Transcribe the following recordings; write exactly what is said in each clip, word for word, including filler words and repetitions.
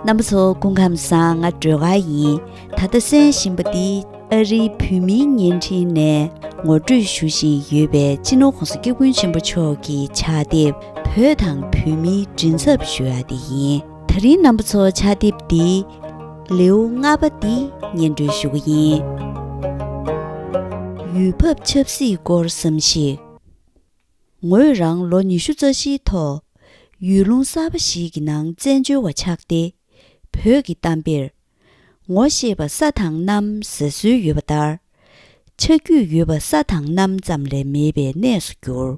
རྣམ་པ་ཚོ་སྐུ་ཁམས་བཟང་། ང་སྒྲོལ་དཀར་ཡིན། ད་ལྟ་གསན་བཞིན་པ་འདི་ཨ་རིའི་བོད་མིའི་བརྙན་འཕྲིན་ནས་ངོ་སྤྲོད་ཞུ་བཞིན་ཡོད་པའི་སྤྱི་ནོར་༸གོང་ས་༸སྐྱབས་མགོན་ཆེན་པོ་མཆོག་གི་ཕྱག་དེབ་བོད་དང་བོད་མིའི་མགྲིན་ཚབ་ཞུ་ཡ་དེ་ཡིན། ད་རིང་རྣམ་པ་ཚོ་ཕྱག་དེབ་འདི་ལེའུ་ལྔ་པ་འདི་སྙན་སྒྲོན་ཞུ་གི་ཡིན། ཡུལ་བབ་ཆབ་སྲིད་སྐོར་བསམ་གཞིག་ངོས་རང་ལོ་ཉི་ཤུ་རྩ་བཞིའི་ཐོག་ཡུལ་ལུང་གསར་པ་ཞིག་གི་ནང་བཙན་བྱོལ་བ་ཆགས་ཏེ། བོད་ཀྱི་གཏམ་དཔེར། ངོ་ཤེས་པ་ས་དང་གནམ་ཟེར་སྲོལ་ཡོད་པ་ལྟར། ཆ་རྒྱུས་ཡོད་པ་ས་དང་གནམ་ཙམ་ལས་མེད་པའི་གནས་སུ་གྱུར།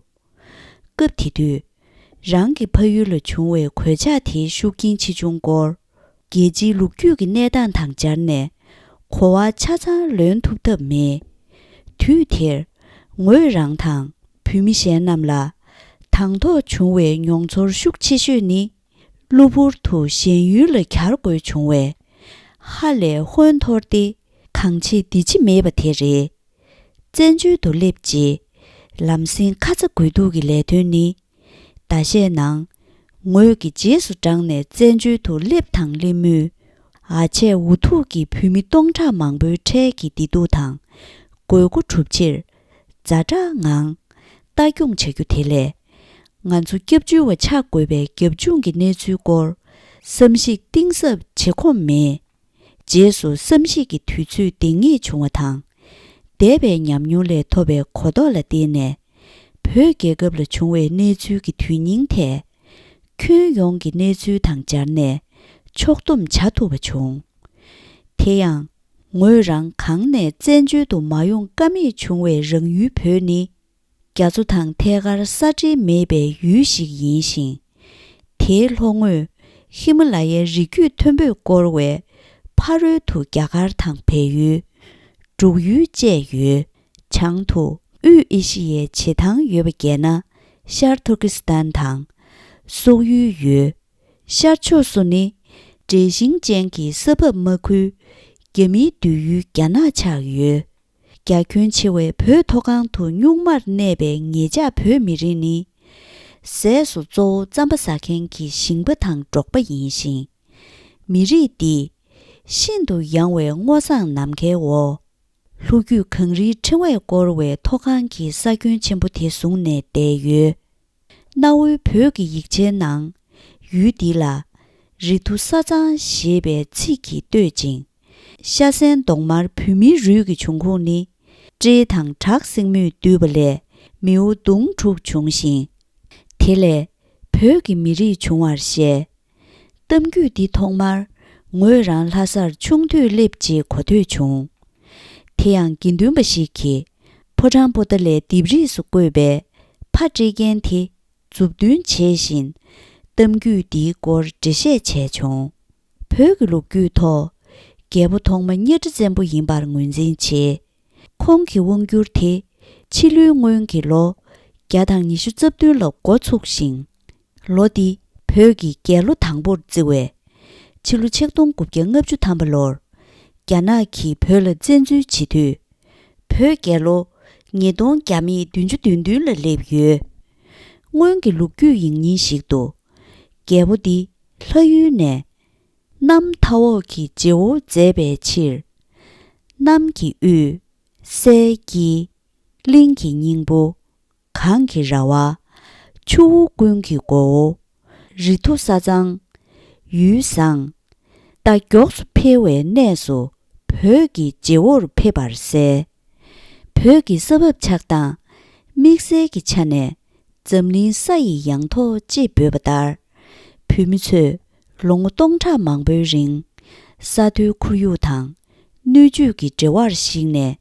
སྐབས་དེ་དུས། རང་གི་ཕ་ཡུལ་ལ་བྱུང་བའི་གོད་ཆག་དེའི་ཤུགས་རྐྱེན་ཆེ་ཆུང་སྐོར། རྒྱལ་སྤྱིའི་ལོ་རྒྱུས་ཀྱི་གནས་སྟངས་དང་སྦྱར་ནས་གོ་བ་ཆ་ཚང་ལོན་ཐུབ་ཐབས་མེད། དུས་དེར། ངོས་རང་དང་བོད་མི་གཞན་རྣམས་ལ་དང་ཐོག་བྱུང་བའི་མྱོང་ཚོར་ཤུགས་ཆེ་ཤོས་ནི། གློ་བུར་དུ་གཞན་ཡུལ་ལ་གྱར་དགོས་བྱུང་བས། ཧ་ལས་ཧོན་འཐོར་ཏེ་གང་བྱེད་འདི་བྱེད་མེད་པ་དེ་རེད། བཙན་བྱོལ་དུ་སླེབས་རྗེས། ལམ་སེང་ཁ་ཚ་དགོས་གཏུགས་ཀྱི་ལས་དོན་ནི། ཟླ་ཤས་ནང་། ངོས་ཀྱི་རྗེས་སུ་འབྲངས་ནས་བཙན་བྱོལ་དུ་སླེབས་དང་སླེབས་མུས། ཨ་ཆད་འུ་ཐུག་གིས་བོད་མི་སྟོང་ཕྲག་མང་པོའི་འཕྲལ་གྱི་བདེ་སྡུག་དང་། དགོས་མཁོ་སྒྲུབ་ཕྱིར། ཛ་དྲག་ངང་ལྟ་སྐྱོང་བྱ་རྒྱུ་དེ་ལས། ང་ཚོ་སྐྱབས་བཅོལ་བ་ཆགས་དགོས་པའི་རྒྱབ་ལྗོངས་ཀྱི་གནས་ཚུལ་སྐོར། བསམ་གཞིག་གཏིང་ཟབ་བྱེད་ཁོམ་མེད། རྗེས་སུ་བསམ་གཞིག་གི་དུས་ཚོད་འདང་ངེས་བྱུང་བ་དང་། འདས་པའི་ཉམས་མྱོང་ལས་ཐོབ་པའི་གོ་རྟོགས་ལ་བརྟེན་ནས། བོད་རྒྱལ་ཁབ་ལ་བྱུང་བའི་གནས་ཚུལ་གྱི་དོན་སྙིང་ཐད། ཁྱོན་ཡོངས་ཀྱི་གནས་ཚུལ་དང་སྦྱར་ནས་ཕྱོགས་བསྡོམས་བྱ་ཐུབ་པ་བྱུང་། དེ་ཡང་། ངོས་རང་གང་ནས་བཙན་བྱོལ་དུ་མ་ཡོང་ཀ་མེད་བྱུང་བའི་རང་ཡུལ་བོད་ནི། རྒྱ་མཚོ་དང་ཐད་ཀར་ས་འབྲེལ་མེད་པའི་ཡུལ་ཞིག་ཡིན་ཞིང་། དེའི་ལྷོ་ངོས་ཧི་མ་ལ་ཡའི་རི་རྒྱུད་མཐོན་པོས་བསྐོར་བའི་ཕ་རོལ་ཏུ་རྒྱ་གར་དང་བལ་ཡུལ། འབྲུག་ཡུལ་བཅས་ཡོད། བྱང་དུ་དབུས་ཨེ་ཤི་ཡའི་བྱེ་ཐང་ཡོད་པ་བརྒལ་ན། ཤར་ཐུར་ཀི་སི་ཐན་དང་། སོག་ཡུལ་ཡོད། ཤར་ཕྱོགས་སུ་ནི། འབྲས་ཞིང་ཅན་གྱི་ས་བབ་དམའ་ཁུལ། རྒྱ་མིའི་སྡོད་ཡུལ་རྒྱ་ནག་ཆགས་ཡོད། རྒྱ་ཁྱོན་ཆེ་བའི་བོད་མཐོ་སྒང་དུ་གཉུག་མར་གནས་པའི་ངེད་ཅག་བོད་མི་རིགས་ནི། ཟས་སུ་གཙོ་བོ་རྩམ་པ་ཟ་མཁན་གྱི་ཞིང་པ་དང་འབྲོག་པ་ཡིན་ཞིང་། མི་རིགས་འདིས་ཤིན་ཏུ་ཡངས་བའི་སྔོ་བསངས་ནམ་མཁའི་འོག་ལྷོ་རྒྱུད་གངས་རིའི་ཕྲེང་བས་བསྐོར་བའི་མཐོ་སྒང་གི་ས་ཁྱོན་ཆེན་པོ་དེ་བཟུང་ནས་བསྡད་ཡོད། གནའ་བོའི་བོད་ཀྱི་ཡིག་ཆའི་ནང་། ཡུལ་འདི་ལ། རི་ཐུ་ས་གཙང་ཞེས་པའི་ཚིག་གིས་བསྟོད་ཅིང་། ཤ་ཟན་གདོང་དམར་བོད་མིའི་རུས་ཀྱི་འབྱུང་ཁུངས་ནི། སྤྲེལ་དང་བྲག་སྲིན་མོས་བསྡུས་པ་ལས་མིའུ་གདུང་དྲུག་བྱུང་ཞིང་། དེ་ལས་བོད་ཀྱི་མི་རིགས་བྱུང་བར་བཤད། གཏམ་རྒྱུད་འདི་ཐོག་མར་ངོས་རང་ལྷ་སར་ཆུང་དུས་སླེབས་རྗེས་གོ་ཐོས་བྱུང་། དེ་ཡང་དགེ་འདུན་པ་ཞིག་གིས་ཕོ་བྲང་པོ་ཏཱ་ལའི་ལྡེབས་རིས་སུ་བརྐོས་པའི་ཕ་སྤྲེལ་རྒྱན་དེ་མཛུབ་སྟོན་བྱེད་བཞིན་གཏམ་རྒྱུད་འདིའི་སྐོར་འགྲེལ་བཤད་བྱས་བྱུང་། བོད་ཀྱི་ལོ་རྒྱུས་ཐོག་རྒྱལ་པོ་ཐོག་མ་གཉའ་ཁྲི་བཙན་པོ་ཡིན་པར་ངོས་འཛིན་བྱེད། ཁོང་གི་དབང་བསྒྱུར་དེ་ཕྱི་ལོའི་སྔོན་གྱི་ལོ་བརྒྱ་དང་ཉི་ཤུ་རྩ་བདུན་ལ་འགོ་ཚུགས་ཤིང་། ལོ་འདི་བོད་ཀྱི་རྒྱལ་ལོ་དང་པོར་བརྩི་བས། ཕྱི་ལོ་ཆིག་སྟོང་དགུ་བརྒྱ་ལྔ་བཅུ་ཐམ་པ་ལོར། རྒྱ་ནག་གིས་བོད་ལ་བཙན་འཛུལ་བྱེད་དུས། བོད་རྒྱལ་ལོ་ཉིས་སྟོང་བརྒྱ་མེད་བདུན་ཅུ་དོན་བདུན་ལ་སླེབས་ཡོད། སྔོན་གྱི་ལོ་རྒྱུས་ཡིག་རྙིང་ཞིག་ཏུ། རྒྱལ་པོ་འདི་ལྷ་ཡུལ་ནས། གནམ་མཐའ་འོག་གི་རྗེ་བོ་མཛད་པའི་ཕྱིར། གནམ་གྱི་དབུས། སའི་དཀྱིལ། གླིང་གི་སྙིང་པོ། གངས་ཀྱི་ར་བ། ཆུ་བོ་ཀུན་གྱི་མགོ་བོ། རི་མཐོ་ས་གཙང་། ཡུལ་བཟང་། རྟ་མགྱོགས་སུ་འཕེལ་བའི་གནས་སུ་བོད་ཀྱི་རྗེ་བོར་ཕེབས་པར་གསལ། བོད་ཀྱི་ས་བབ་ཆགས་སྟངས་དམིགས་བསལ་གྱི་ཆ་ནས་འཛམ་གླིང་ས་ཡི་ཡང་ཐོག་ཅེས་འབོད་པ་ལྟར། བོད་མི་ཚོས་ལོ་ངོ་སྟོང་ཕྲག་མང་པོའི་རིང་ས་མཐོའི་ཁོར་ཡུག་དང་སྣོད་བཅུད་ཀྱི་འབྲེལ་བར་གཞིགས་ནས་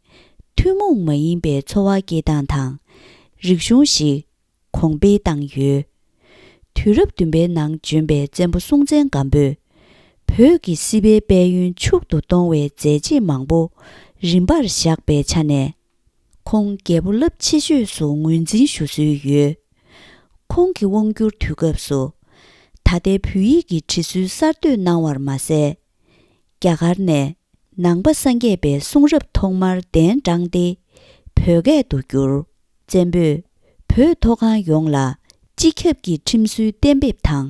ཐུན་མོང་མ་ཡིན་པའི་འཚོ་བ་སྐྱེལ་སྟངས་དང་རིག་གཞུང་ཞིག་གོང་འཕེལ་བཏང་ཡོད། དུས་རབས་བདུན་པའི་ནང་བྱོན་པའི་བཙན་པོ་སྲོང་བཙན་སྒམ་པོས་བོད་ཀྱི་སྲིད་པའི་དཔལ་ཡོན་ཕྱུག་ཏུ་གཏོང་བའི་མཛད་རྗེས་མང་པོ་རིམ་པར་བཞག་པའི་ཆ་ནས། ཁོང་རྒྱལ་པོ་རླབས་ཆེ་ཤོས་སུ་ངོས་འཛིན་ཞུ་སྲོལ་ཡོད། ཁོང་གི་དབང་བསྒྱུར་དུས་སྐབས་སུ། ད་ལྟའི་བོད་ཡིག་གི་འབྲི་སྲོལ་གསར་གཏོད་གནང་བར་མ་ཟད། རྒྱ་གར་ནས་ནང་པ་སངས་རྒྱས་པའི་གསུང་རབ་ཐོག་མར་གདན་དྲངས་ཏེ་བོད་སྐད་དུ་བསྒྱུར། བཙན་པོས་བོད་མཐོ་སྒང་ཡོངས་ལ་སྤྱི་ཁྱབ་ཀྱི་ཁྲིམས་སྲོལ་གཏན་འབེབས་དང་།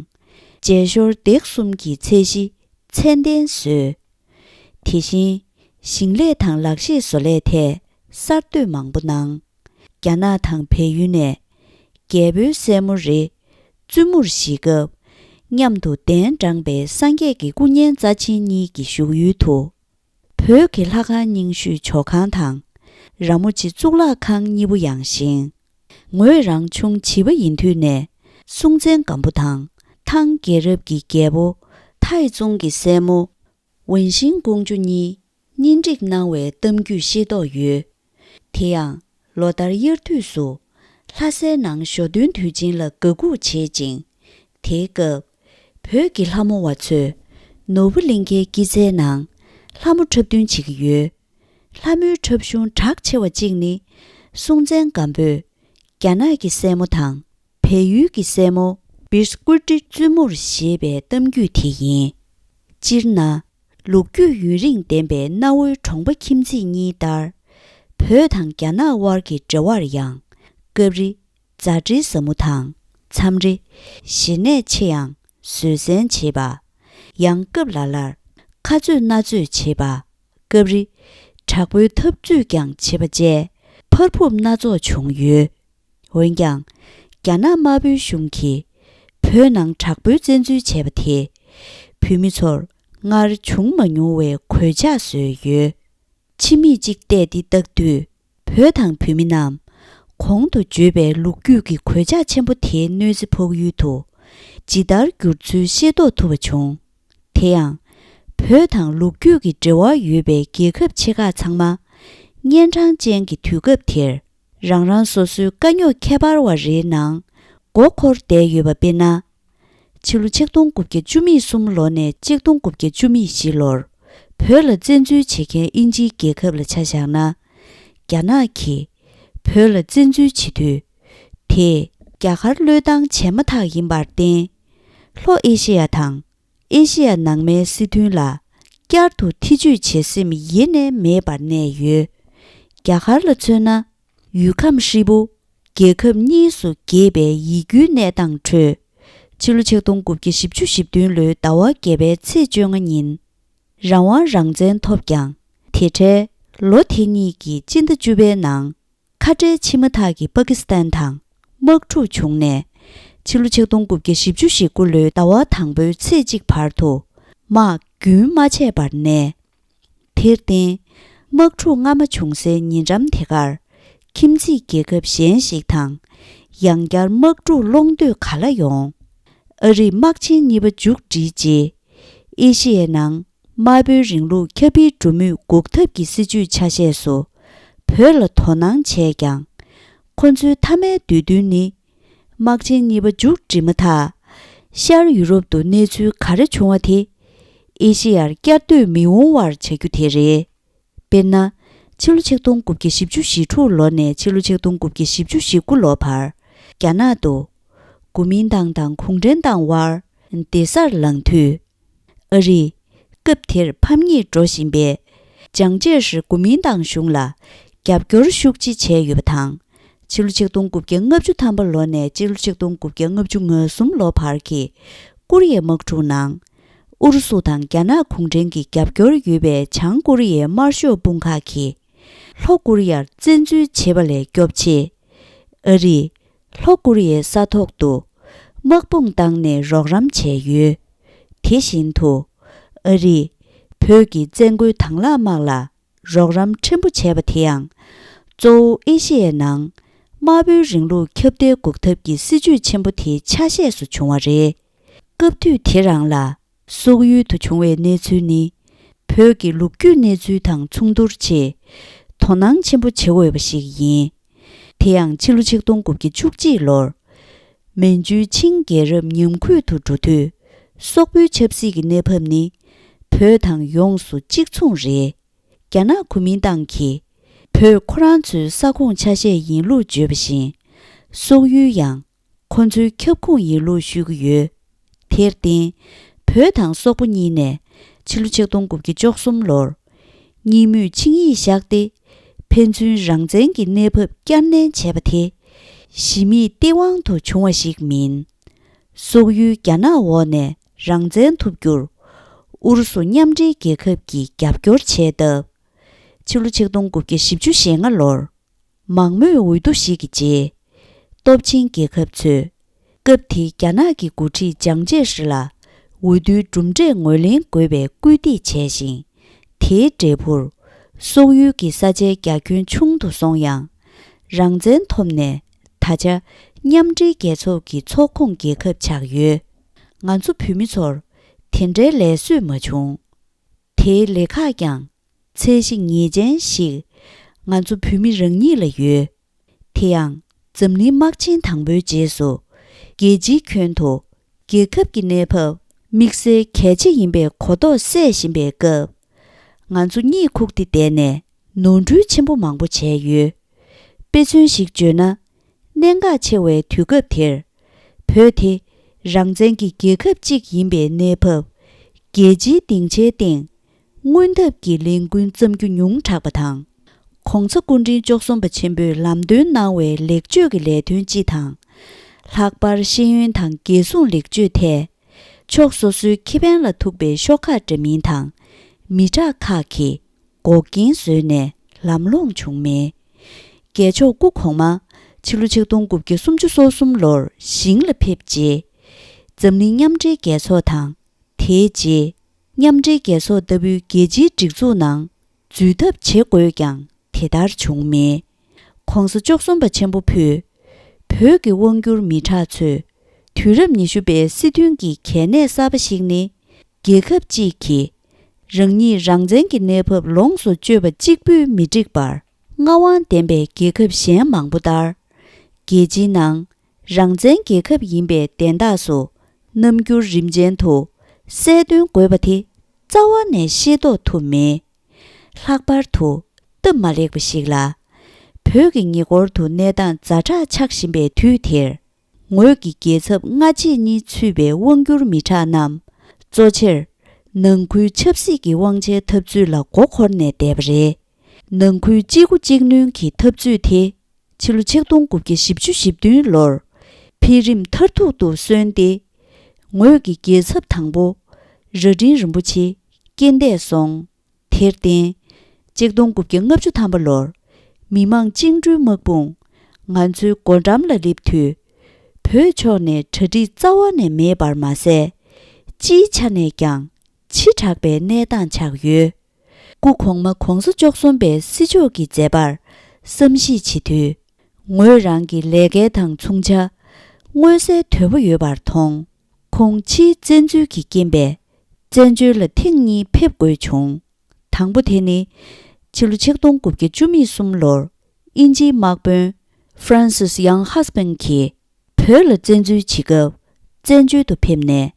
བརྗེ་ཤོར་སྡེ་གསུམ་གྱི་ཚད་གཞི་ མཚན་ལྡན་བཟོས། དེ་བཞིན་ཞིང་ལས་དང་ལག་ཤེས་བཟོ་ལས་ཐད་གསར་གཏོད་མང་པོ་གནང་། རྒྱ་ནག་དང་བལ་ཡུལ་ནས་རྒྱལ་པོའི་སྲས་མོ་རེ་བཙུན་མོར་བཞེས་སྐབས། མཉམ་དུ་གདན་དྲངས་པའི་སངས་རྒྱས་ཀྱི་སྐུ་བརྙན་རྩ་ཆེན་གཉིས་ཀྱི་བཞུགས་ཡུལ་དུ། བོད་ཀྱི་ལྷ་ཁང་རྙིང་ཤོས་ཇོ་ཁང་དང་། ར་མོ་ཆེ་གཙུག་ལག་ཁང་གཉིས་པོ་ཡང་བཞེངས། ངོས་རང་ཆུང་བྱིས་པ་ཡིན་དུས་ནས་སྲོང་བཙན་སྒམ་པོ་དང་ཐང་རྒྱལ་རབས་ཀྱི་རྒྱལ་པོ་ཐའི་ཙུང་གི་སྲས་མོ་ཝུན་ཤིང་ཀོང་ཇོ་གཉིས་གཉེན་སྒྲིག་གནང་བའི་གཏམ་རྒྱུད་ཤེས་རྟོགས་ཡོད། དེ་ཡང་ལོ་ལྟར་དབྱར་དུས་སུ་ལྷ་སའི་ནང་ཞོ་སྟོན་དུས་ཆེན་ལ་དགའ་སྒུག་བྱེད་ཅིང་། དེའི་སྐབས་བོད་ཀྱི་ལྷ་མོ་བ་ཚོས་ནོར་བུ་གླིང་ཁའི་སྐྱེད་ཚལ་ནང་ལྷ་མོ་འཁྲབ་སྟོན་བྱེད་ཀྱི་ཡོད། ལྷ་མོའི་འཁྲབ་གཞུང་གྲགས་ཆེ་བ་གཅིག་ནི། སྲོང་བཙན་སྒམ་པོས་རྒྱ་ནག་གི་སྲས་མོ་དང་བལ་ཡུལ་གྱི་སྲས་མོ་བིར་སྐུ་ཏི་བཙུན་མོར་བཞེས་པའི་གཏམ་རྒྱུད་དེ་ཡིན། སྤྱིར་ན། ལོ་རྒྱུས་ཡུན་རིང་ལྡན་པའི་གནའ་བོའི་གྲོང་པ་ཁྱིམ་མཚེས་གཉིས་ལྟར། བོད་དང་རྒྱ་ནག་དབར་གྱི་འབྲེལ་བར་ཡང་སྐབས་རེ་མཛའ་འབྲེལ་ཟབ་མོ་དང་མཚམས་རེ་ཞེ་ནས་ཆེ་ཡང་བཟོད་བསྲན་བྱེད་པ། ཡང་སྐབས་ལ་ལར་ཁ་རྩོད་སྣ་རྩོད་བྱེད་པ། སྐབས་རེ་དྲག་པོའི་འཐབ་རྩོད་ཀྱང་བྱེད་པ་བཅས་ཕར་ཕུབ་སྣ་ཚོགས་བྱུང་ཡོད། འོན་ཀྱང་། རྒྱ་ནག་དམར་པོའི་གཞུང་གིས་བོད་ནང་དྲག་པོའི་བཙན་འཛུལ་བྱས་པ་དེས། བོད་མི་ཚོར་སྔར་བྱུང་མ་མྱོང་བའི་གོད་ཆག་བཟོས་ཡོད། ཕྱི་མིག་ཅིག་བལྟས་ཏེ་ལྟ་དུས། བོད་དང་བོད་མི་རྣམས་གོང་དུ་བརྗོད་པའི་ལོ་རྒྱུས་ཀྱི་གོད་ཆག་ཆེན་པོ་དེའི་གནོད་འཚེ་ཕོག་ཡུལ་དུ་ཇི་ལྟར་གྱུར་ཚུལ་ཤེས་རྟོགས་ཐུབ་པ་བྱུང་། དེ་ཡང་། བོད་དང་ལོ་རྒྱུས་ཀྱི་འབྲེལ་བ་ཡོད་པའི་རྒྱལ་ཁབ་ཆེ་ཁག་ཚང་མ་གཉན་འཕྲང་ཅན་གྱི་དུས་སྐབས་དེར། རང་རང་སོ་སོའི་དཀའ་རྙོག་ཁྱད་པར་བ་རེའི་ནང་མགོ་འཁོར་བསྡད་ཡོད་པ་དཔེར་ན། ཕྱི་ལོ་ཆིག་སྟོང་དགུ་བརྒྱ་བཅུ་མེད་གསུམ་ལོ་ནས་ཆིག་སྟོང་དགུ་བརྒྱ་བཅུ་མེད་བཞི་ལོར་བོད་ལ་བཙན་འཛུལ་བྱེད་མཁན་དབྱིན་ཇིའི་རྒྱལ་ཁབ་ལ་ཆ་བཞག་ན། རྒྱ་ནག་གིས་བོད་ལ་བཙན་འཛུལ་བྱེད་དུས། དེས་རྒྱ་གར་བློས་བཏང་བྱས་མ་ཐག་ཡིན་པར་བརྟེན། ལྷོ་ཨེ་ཤེ་ཡ་དང་ཨེ་ཤེ་ཡ་ནང་མའི་སྲིད་དོན་ལ་བསྐྱར་དུ་ཐེ་ཇུས་བྱེད་སེམས་ཡེ་ནས་མེད་པར་གནས་ཡོད། རྒྱ་གར་ལ་མཚོན་ན། ཡུལ་ཁམས་ཧྲིལ་པོ་རྒྱལ་ཁབ་གཉིས་སུ་གྱེས་པའི་ཡིད་སྐྱོའི་གནས་སྟངས་ཁྲོད། ཕྱི་ལོ་ཆིག་སྟོང་དགུ་བརྒྱ་བཞི་བཅུ་ཞེ་བདུན་ལོའི་ཟླ་བ་བརྒྱད་པའི་ཚེས་བཅོ་ལྔ་ཉིན། རང་དབང་རང་བཙན་ཐོབ་ཀྱང་། དེ་འཕྲལ་ལོ་དེ་གཉིས་ཀྱི་སྤྱི་ཟླ་བཅུ་པའི་ནང་། ཁ་བྲལ་ཕྱི་མ་ཐག་གི་པ་ཀི་སི་ཐན་དང་དམག་འཁྲུག་བྱུང་ནས། ཕྱི་ལོ་ཆིག་སྟོང་དགུ་བརྒྱ་བཞི་བཅུ་ཞེ་དགུ་ལོའི་ཟླ་བ་དང་པོའི་ཚེས་གཅིག་བར་དུ་དམག་རྒྱུན་མ་ཆད་པར་གནས། དེར་བརྟེན། དམག་འཁྲུག་སྔ་མ་བྱུང་སའི་ཉེ་འགྲམ་དེ་གར་ཁྱིམ་མཚེས་རྒྱལ་ཁབ་གཞན་ཞིག་དང་ཡང་བསྐྱར་དམག་འཁྲུག་སློང་འདོད་ག་ལ་ཡོང་། ཨ་རིས་དམག་ཆེན་གཉིས་པ་མཇུག་བསྒྲིལ་རྗེས། ཨེ་ཤི་ཡའི་ནང་དམར་པོའི་རིང་ལུགས་ཁྱབ་སྤེལ་འགྲོ་མུས་འགོག་ཐབས་ཀྱི་སྲིད་ཇུས་ཆ་ཤས་སུ་བོད་ལ་དོ་སྣང་བྱས་ཀྱང་། ཁོ་ཚོའི་མཐའ་མའི་འདོད་འདུན་ནི། དམག་ཆེན་གཉིས་པ་མཇུག་བསྒྲིལ་མ་ཐག་ཤར་ཡུ་རོབ་ཏུ་གནས་ཚུལ་ག་རེ་བྱུང་བ་དེ། ཨེ་ཤི་ཡར་བསྐྱར་ཟློས་མི་འོང་བར་བྱ་རྒྱུ་དེ་རེད། དཔེར་ན། ཕྱི་ལོ་ཆིག་སྟོང་དགུ་བརྒྱ་བཞི་བཅུ་ཞེ་དྲུག་ལོ་ནས་ཕྱི་ལོ་ཆིག་སྟོང་དགུ་བརྒྱ་བཞི་བཅུ་ཞེ་དགུ་ལོ་བར། རྒྱ་ནག་ཏུ། གོ་མིན་ཏང་དང་གུང་ཁྲན་ཏང་དབར་སྡེ་གསར་ལངས་དུས། ཨ་རིས། སྐབས་དེར་ཕམ་ཉེས་འགྲོ་བཞིན་པའི། ཅང་ཅེ་ཧྲི་གོ་མིན་ཏང་གཞུང་ལ་རྒྱབ་སྐྱོར་ཤུགས་ཆེ་བྱས་ཡོད་པ་དང་། ཕྱི་ལོ་ཆིག་སྟོང་དགུ་བརྒྱ་ལྔ་བཅུ་ཐམ་པ་ལོ་ནས་ཕྱི་ལོ་ཆིག་སྟོང་དགུ་བརྒྱ་ལྔ་བཅུ་ང་གསུམ་ལོ་བར་གྱི་ཀོ་རི་ཡའི་དམག་འཁྲུག་ནང་། ཨུ་རུ་སུ་དང་རྒྱ་ནག་གུང་ཁྲན་གྱི་རྒྱབ་སྐྱོར་ཡོད་པའི་བྱང་ཀོ་རི་ཡའི་དམར་ཤོག་དཔུང་ཁག་གིས། ལྷོ་ཀོ་རི་ཡར་བཙན་འཛུལ་བྱེད་པ་ལས་སྐྱོབ་ཆེད། ཨ་རིས། ལྷོ་ཀོ་རི་ཡའི་ས་ཐོག་ཏུ། དམག་དཔུང་བཏང་ནས་རོགས་རམ་བྱས་ཡོད། དེ་བཞིན་དུ། ཨ་རིས། བོད་ཀྱི་བཙན་རྒོལ་དང་བླངས་དམག་ལ། རོགས་རམ་ཕྲན་བུ་བྱས་པ་དེ་ཡང་། གཙོ་བོ་ཨེ་ཤི་ཡའི་ནང་། དམར་པོའི་རིང་ལུགས་ཁྱབ་གདལ་འགོག་ཐབས་ཀྱི་སྲིད་ཇུས་ཆེན་པོ་དེའི་ཆ་ཤས་སུ་བྱུང་བ་རེད། སྐབས་དུས་དེ་རང་ལ། སོག་ཡུལ་དུ་བྱུང་བའི་གནས་ཚུལ་ནི། བོད་ཀྱི་ལོ་རྒྱུས་གནས་ཚུལ་དང་མཚུངས་བསྡུར་ཆེད། དོ་སྣང་ཆེན་པོ་བྱེད་འོས་པ་ཞིག་ཡིན། དེ་ཡང་ཕྱི་ལོ་ཆིག་སྟོང་དགུ་བརྒྱ་བཅུ་གཅིག་ལོར། མན་ཇུའི་ཆིང་རྒྱལ་རབས་ཉམས་རྒུད་དུ་འགྲོ་དུས། སོག་པོའི་ཆབ་སྲིད་ཀྱི་གནས་བབ་ནི། བོད་དང་ཡོངས་སུ་གཅིག་མཚུངས་རེད། རྒྱ་ནག་གོ་མིན་ཏང་གིས། བོད་ཁོ་རང་ཚོའི་ས་ཁོངས་ཆ་ཤས་ཡིན་ལུགས་བརྗོད་པ་བཞིན། སོག་ཡུལ་ཡང་། ཁོ་ཚོའི་ཁྱབ་ཁོངས་ཡིན་ལུགས་ཞུ་གི་ཡོད། དེར་བརྟེན། བོད་དང་སོག་པོ་གཉིས་ནས། ཕྱི་ལོ་ཆིག་སྟོང་དགུ་བརྒྱ་བཅུ་གསུམ་ལོར། གཉིས་མོས་ཆིངས་ཡིག་བཞག་སྟེ། ཕན་ཚུན་རང་བཙན་གྱི་གནས་བབ་བསྐྱར་ནན་བྱས་པ་དེ། གཞི་མེད་སྟེས་དབང་དུ་བྱུང་བ་ཞིག་མིན། སོག་ཡུལ་རྒྱ་ནག་འོག་ནས་རང་བཙན་ཐོབ་རྒྱུར། ཨུ་རུ་སུ་མཉམ་འབྲེལ་རྒྱལ་ཁབ་ཀྱིས་རྒྱབ་སྐྱོར་བྱས་སྟབས། ཕྱི་ལོ་ཆིག་སྟོང་དགུ་བརྒྱ་བཞི་བཅུ་ཞེ་ལྔ་ལོར། མང་མོས་འོས་བསྡུ་ཞིག་གི་རྗེས། སྟོབས་ཆེན་རྒྱལ་ཁབ་ཚོས། སྐབས་དེའི་རྒྱ་ནག་གི་འགོ་ཁྲིད་ཅང་ཅེ་ཧྲི་ལ། འོས་བསྡུའི་གྲུབ་འབྲས་ངོས་ལེན་དགོས་པའི་སྐུལ་འདེད་བྱས་ཤིང་། དེའི་འབྲས་བུར། སོག་ཡུལ་གྱི་ས་ཆའི་རྒྱ་ཁྱོན་ཆུང་དུ་སོང་ཡང་། རང་བཙན་ཐོབ་ནས། ད་ཆ། མཉམ་འབྲེལ་རྒྱལ་ཚོགས་ཀྱི་ཚོགས་ཁོངས་རྒྱལ་ཁབ་ཆགས་ཡོད། ང་ཚོ་བོད་མི་ཚོར། དེ་འདྲའི་ལས་བཟོས་མ་བྱུང་། དེའི་ལེ་ཁག་ཀྱང་། ཚད་གཞི་ངེས་ཅན་ཞིག་ང་ཚོ་བོད་མི་རང་ཉིད་ལ་ཡོད། དེ་ཡང་། འཛམ་གླིང་དམག་ཆེན་དང་པོའི་རྗེས་སུ། རྒྱལ་སྤྱིའི་ཁྱོན་དུ། རྒྱལ་ཁབ་ཀྱི་གནས་བབ། དམིགས་བསལ་གལ་ཆེ་ཡིན་པའི་གོ་རྟོགས་སད་བཞིན་པའི་སྐབས། ང་ཚོ་གཉིད་ཁུག་སྟེ་བསྡད་ནས། ནོར་འཁྲུལ་ཆེན་པོ་མང་པོ་བྱས་ཡོད། དཔེ་མཚོན་ཞིག་བརྗོད་ན། གནད་འགག་ཆེ་བའི་དུས་སྐབས་དེར། བོད་དེ། རང་བཙན་གྱི་རྒྱལ་ཁབ་ཅིག་ཡིན་པའི་གནས་བབ། རྒྱལ་སྤྱིའི་སྡིངས་ཆའི་སྟེང་། སྔོན་ཐབས་ཀྱི་ལས་འགུལ་བརྩམས་རྒྱུ་ཉུང་དྲགས་པ་དང་། ༸གོང་ས་སྐུ་ཕྲེང་བཅུ་གསུམ་པ་ཆེན་པོས་ལམ་སྟོན་གནང་བའི་ལེགས་བཅོས་ཀྱི་ལས་དོན་སྤྱི་དང་། ལྷག་པར་ཤེས་ཡོན་དང་རྒྱལ་སྲུང་ལེགས་བཅོས་ཐད། ཕྱོགས་སོ་སོའི་ཁེ་ཕན་ལ་ཐུག་པའི་ཤོག་ཁག་འདྲ་མིན་དང་། མི་དྲག་ཁག་གིས་འགོག་རྐྱེན་བཟོས་ནས་ལམ་ལྷོང་བྱུང་མེད། རྒྱལ་མཆོག་སྐུ་གོང་མ། ཕྱི་ལོ་ཆིག་སྟོང་དགུ་བརྒྱ་སུམ་ཅུ་སོ་གསུམ་ལོར་ཞིང་ལ་ཕེབས་རྗེས། འཛམ་གླིང་མཉམ་འབྲེལ་རྒྱལ་ཚོགས་དང་། དེའི་རྗེས། མཉམ་འབྲེལ་རྒྱལ་ཚོགས་ལྟ་བུའི་རྒྱལ་སྤྱིའི་སྒྲིག་འཛུགས་ནང་འཛུལ་ཐབས་བྱེད་དགོས་ཀྱང་དེ་ལྟར་བྱུང་མེད། ༸གོང་ས་བཅུ་གསུམ་པ་ཆེན་པོ་ཕུད། བོད་ཀྱི་དབང་སྒྱུར་མི་དྲག་ཚོས་དུས་རབས་ཉི་ཤུ་པའི་སྲིད་དོན་གྱི་གལ་གནད་གསར་པ་ཞིག་ནི། རྒྱལ་ཁབ་ཅིག་གིས་རང་ཉིད་རང་བཙན་གྱི་གནས་བབ་ལོངས་སུ་སྤྱོད་པ་གཅིག་པུས་མི་འགྲིག་པར་མངའ་དབང་ལྡན་པའི་རྒྱལ་ཁབ་གཞན་མང་པོ་ལྟར། རྒྱལ་སྤྱིའི་ནང་རང་བཙན་རྒྱལ་ཁབ་ཡིན་པའི་དན་རྟགས་སུ་རྣམ་འགྱུར་རིམ་ཅན་དུ་གསལ་སྟོན་དགོས་པ་དེ་རྩ་བ་ནས་ཤེས་རྟོགས་ཐུབ་མེད། ལྷག་པར་དུ་སྟབས་མ་ལེགས་པ་ཞིག་ལ། བོད་ཀྱི་ཉེ་འཁོར་དུ་གནས་སྟངས་ཛ་དྲག་ཆགས་བཞིན་པའི་དུས་དེར། ངོས་ཀྱི་རྒྱལ་ཚབ་སྔ་རྗེས་གཉིས་ཚུད་པའི་དབང་སྒྱུར་མི་དྲག་རྣམས་གཙོ་ཆེར་ནང་ཁུལ་ཆབ་སྲིད་ཀྱི་དབང་ཆའི་འཐབ་རྩོད་ལ་མགོ་འཁོར་ནས་བསྡད་པ་རེད། ནང་ཁུལ་གཅིག་མགོ་གཅིག་གནོན་གྱི་འཐབ་རྩོད་དེ་ཕྱི་ལོ་ཆིག་སྟོང་དགུ་བརྒྱ་བཞི་བཅུ་ཞེ་བདུན་ལོར་འཕེལ་རིམ་མཐར་ཐུག་ཏུ་སོན་ཏེ། ངོས་ཀྱི་རྒྱལ་ཚབ་དང་པོ་རྭ་སྒྲེང་རིན་པོ་ཆེ་རྐྱེན་འདས་སོང་། དེར་བརྟེན། ཆིག་སྟོང་དགུ་བརྒྱ་ལྔ་བཅུ་ཐམ་པ་ལོར། མི་དམངས་བཅིངས་འགྲོལ་དམག་དཔུང་ང་ཚོའི་སྒོ་འགྲམ་ལ་སླེབས་དུས། བོད་ཕྱོགས་ནས་གྲ་སྒྲིག་རྩ་བ་ནས་མེད་པར་མ་ཟད། སྤྱིའི་ཆ་ནས་ཀྱང་ཕྱི་དྲགས་པའི་གནས་སྟངས་ཆགས་ཡོད། སྐུ་གོང་མ་༸གོང་ས་མཆོག་གསུམ་པའི་སྲིད་ཕྱོགས་ཀྱི་མཛད་པར་བསམ་གཞིག་བྱེད་དུས། ངོས་རང་གི་ལས་ཀའི་དང་མཚུངས་ཆ་མངོན་གསལ་དོད་པོ་ཡོད་པར་མཐོང་། ཁོང་ཕྱིའི་བཙན་འཛུལ་གྱི་རྐྱེན་པས་བཙན་བྱོལ་ལ་ཐེངས་གཉིས་ཕེབས་དགོས་བྱུང་། དང་པོ་དེ་ནི། ཕྱི་ལོ་ཆིག་སྟོང་དགུ་བརྒྱ་བཅུ་མེད་གསུམ་ལོར་དབྱིན་ཇིའི་དམག་དཔོན་Francis Young Husband གྱིས་བོད་ལ་བཙན་འཛུལ་བྱེད་སྐབས་བཙན་བྱོལ་དུ་ཕེབས་ནས།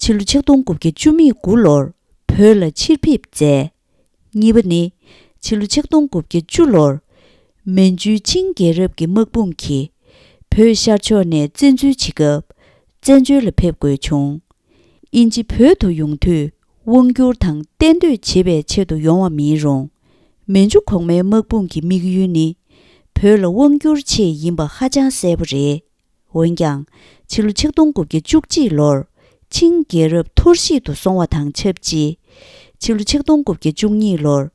ཕྱི་ལོ་ཆིག་སྟོང་དགུ་བརྒྱ་བཅུ་མེད་དགུ་ལོར་བོད་ལ་ཕྱིར་ཕེབས་མཛད། གཉིས་པ་ནི། ཕྱི་ལོ་ཆིག་སྟོང་དགུ་བརྒྱ་བཅུ་ལོར། མན་ཇུའི་ཆིང་རྒྱལ་རབས་ཀྱི་དམག་དཔུང་གིས་བོད་ཤར་ཕྱོགས་ནས་བཙན་འཛུལ་བྱེད་སྐབས་བཙན་བྱོལ་ལ་ཕེབས་དགོས་བྱུང་། དབྱིན་ཇི་བོད་དུ་ཡོང་དུས་དབང་བསྒྱུར་དང་གཏན་སྡོད་བྱེད་པའི་ཆེད་དུ་ཡོང་བ་མིན་རུང་། མན་ཇུ་གོང་མའི་དམག་དཔུང་གི་དམིགས་ཡུལ་ནི་བོད་ལ་དབང་བསྒྱུར་ཆེད་ཡིན་པ་ཧ་ཅང་གསལ་པོ་རེད། འོན་ཀྱང་། ཕྱི་ལོ་ཆིག་སྟོང་དགུ་བརྒྱ་བཅུ་གཅིག་ལོར་ཆིང་རྒྱལ་རབས་འཐོར་བཤིག་ཏུ་སོང་བ་དང་ཆབས་ཅིག་ཕྱི་ལོ་ཆིག་སྟོང་དགུ་བརྒྱ་བཅུ་གཉིས་ལོར།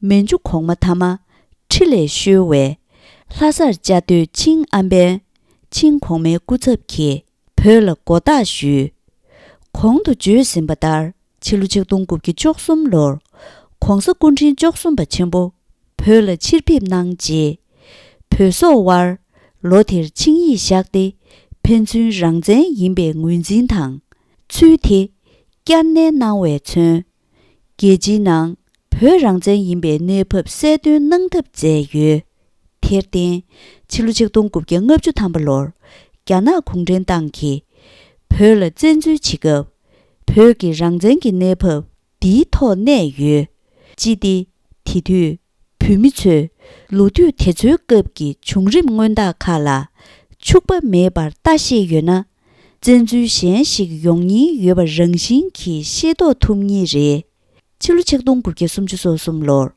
མན་ཇུ་གོང་མ་མཐའ་མ་ཁྲི་ལས་བཤོལ་བས། ལྷ་སར་བཅའ་སྡོད་ཆིང་ཨན་པན། ཆིང་གོང་མའི་སྐུ་ཚབ་ཀྱིས་བོད་ལ་མགོ་བཏགས་ཞུས། གོང་དུ་བརྗོད་ཟིན་པ་ལྟར། ཕྱི་ལོ་ཆིག་སྟོང་དགུ་བརྒྱ་བཅུ་གསུམ་ལོར། ༸གོང་ས་སྐུ་ཕྲེང་བཅུ་གསུམ་པ་ཆེན་པོ་བོད་ལ་ཕྱིར་ཕེབས་གནང་རྗེས། བོད་སོག་དབར་ལོ་དེར་ཆིངས་ཡིག་བཞག་སྟེ། ཕན་ཚུན་རང་བཙན་ཡིན་པའི་ངོས་འཛིན་དང་། ཚུལ་དེ་བསྐྱར་ནན་གནང་བས་མཚོན། རྒྱལ་སྤྱིའི་ནང་བོད་རང་བཙན་ཡིན་པའི་གནས་བབ་གསལ་སྟོན་གནང་ཐབས་མཛད་ཡོད། དེར་བརྟེན། ཕྱི་ལོ་ཆིག་སྟོང་དགུ་བརྒྱ་ལྔ་བཅུ་ཐམ་པ་ལོར། རྒྱ་ནག་གུང་ཁྲན་ཏང་གིས་བོད་ལ་བཙན་འཛུལ་བྱེད་སྐབས། བོད་ཀྱི་རང་བཙན་གྱི་གནས་བབ་འདིའི་ཐོག་གནས་ཡོད། ཅི་སྟེ། དེ་དུས་བོད་མི་ཚོས་ལོ་དུས་དེ་ཚོའི་སྐབས་ཀྱི་བྱུང་རིམ་སྔོན་རྟགས་ཁག་ལ་འཕྱུགས་པ་མེད་པར་ལྟ་ཤེས་ཡོད་ན། བཙན་འཛུལ་གཞན་ཞིག་ཡོང་ཉེན་ཡོད་པ་རང་བཞིན་གྱིས་ཤེས་རྟོགས་ཐུབ་ངེས་རེད། ཕྱི་ལོ་ཆིག་སྟོང་དགུ་བརྒྱ་སུམ་ཅུ་སོ་གསུམ་ལོར།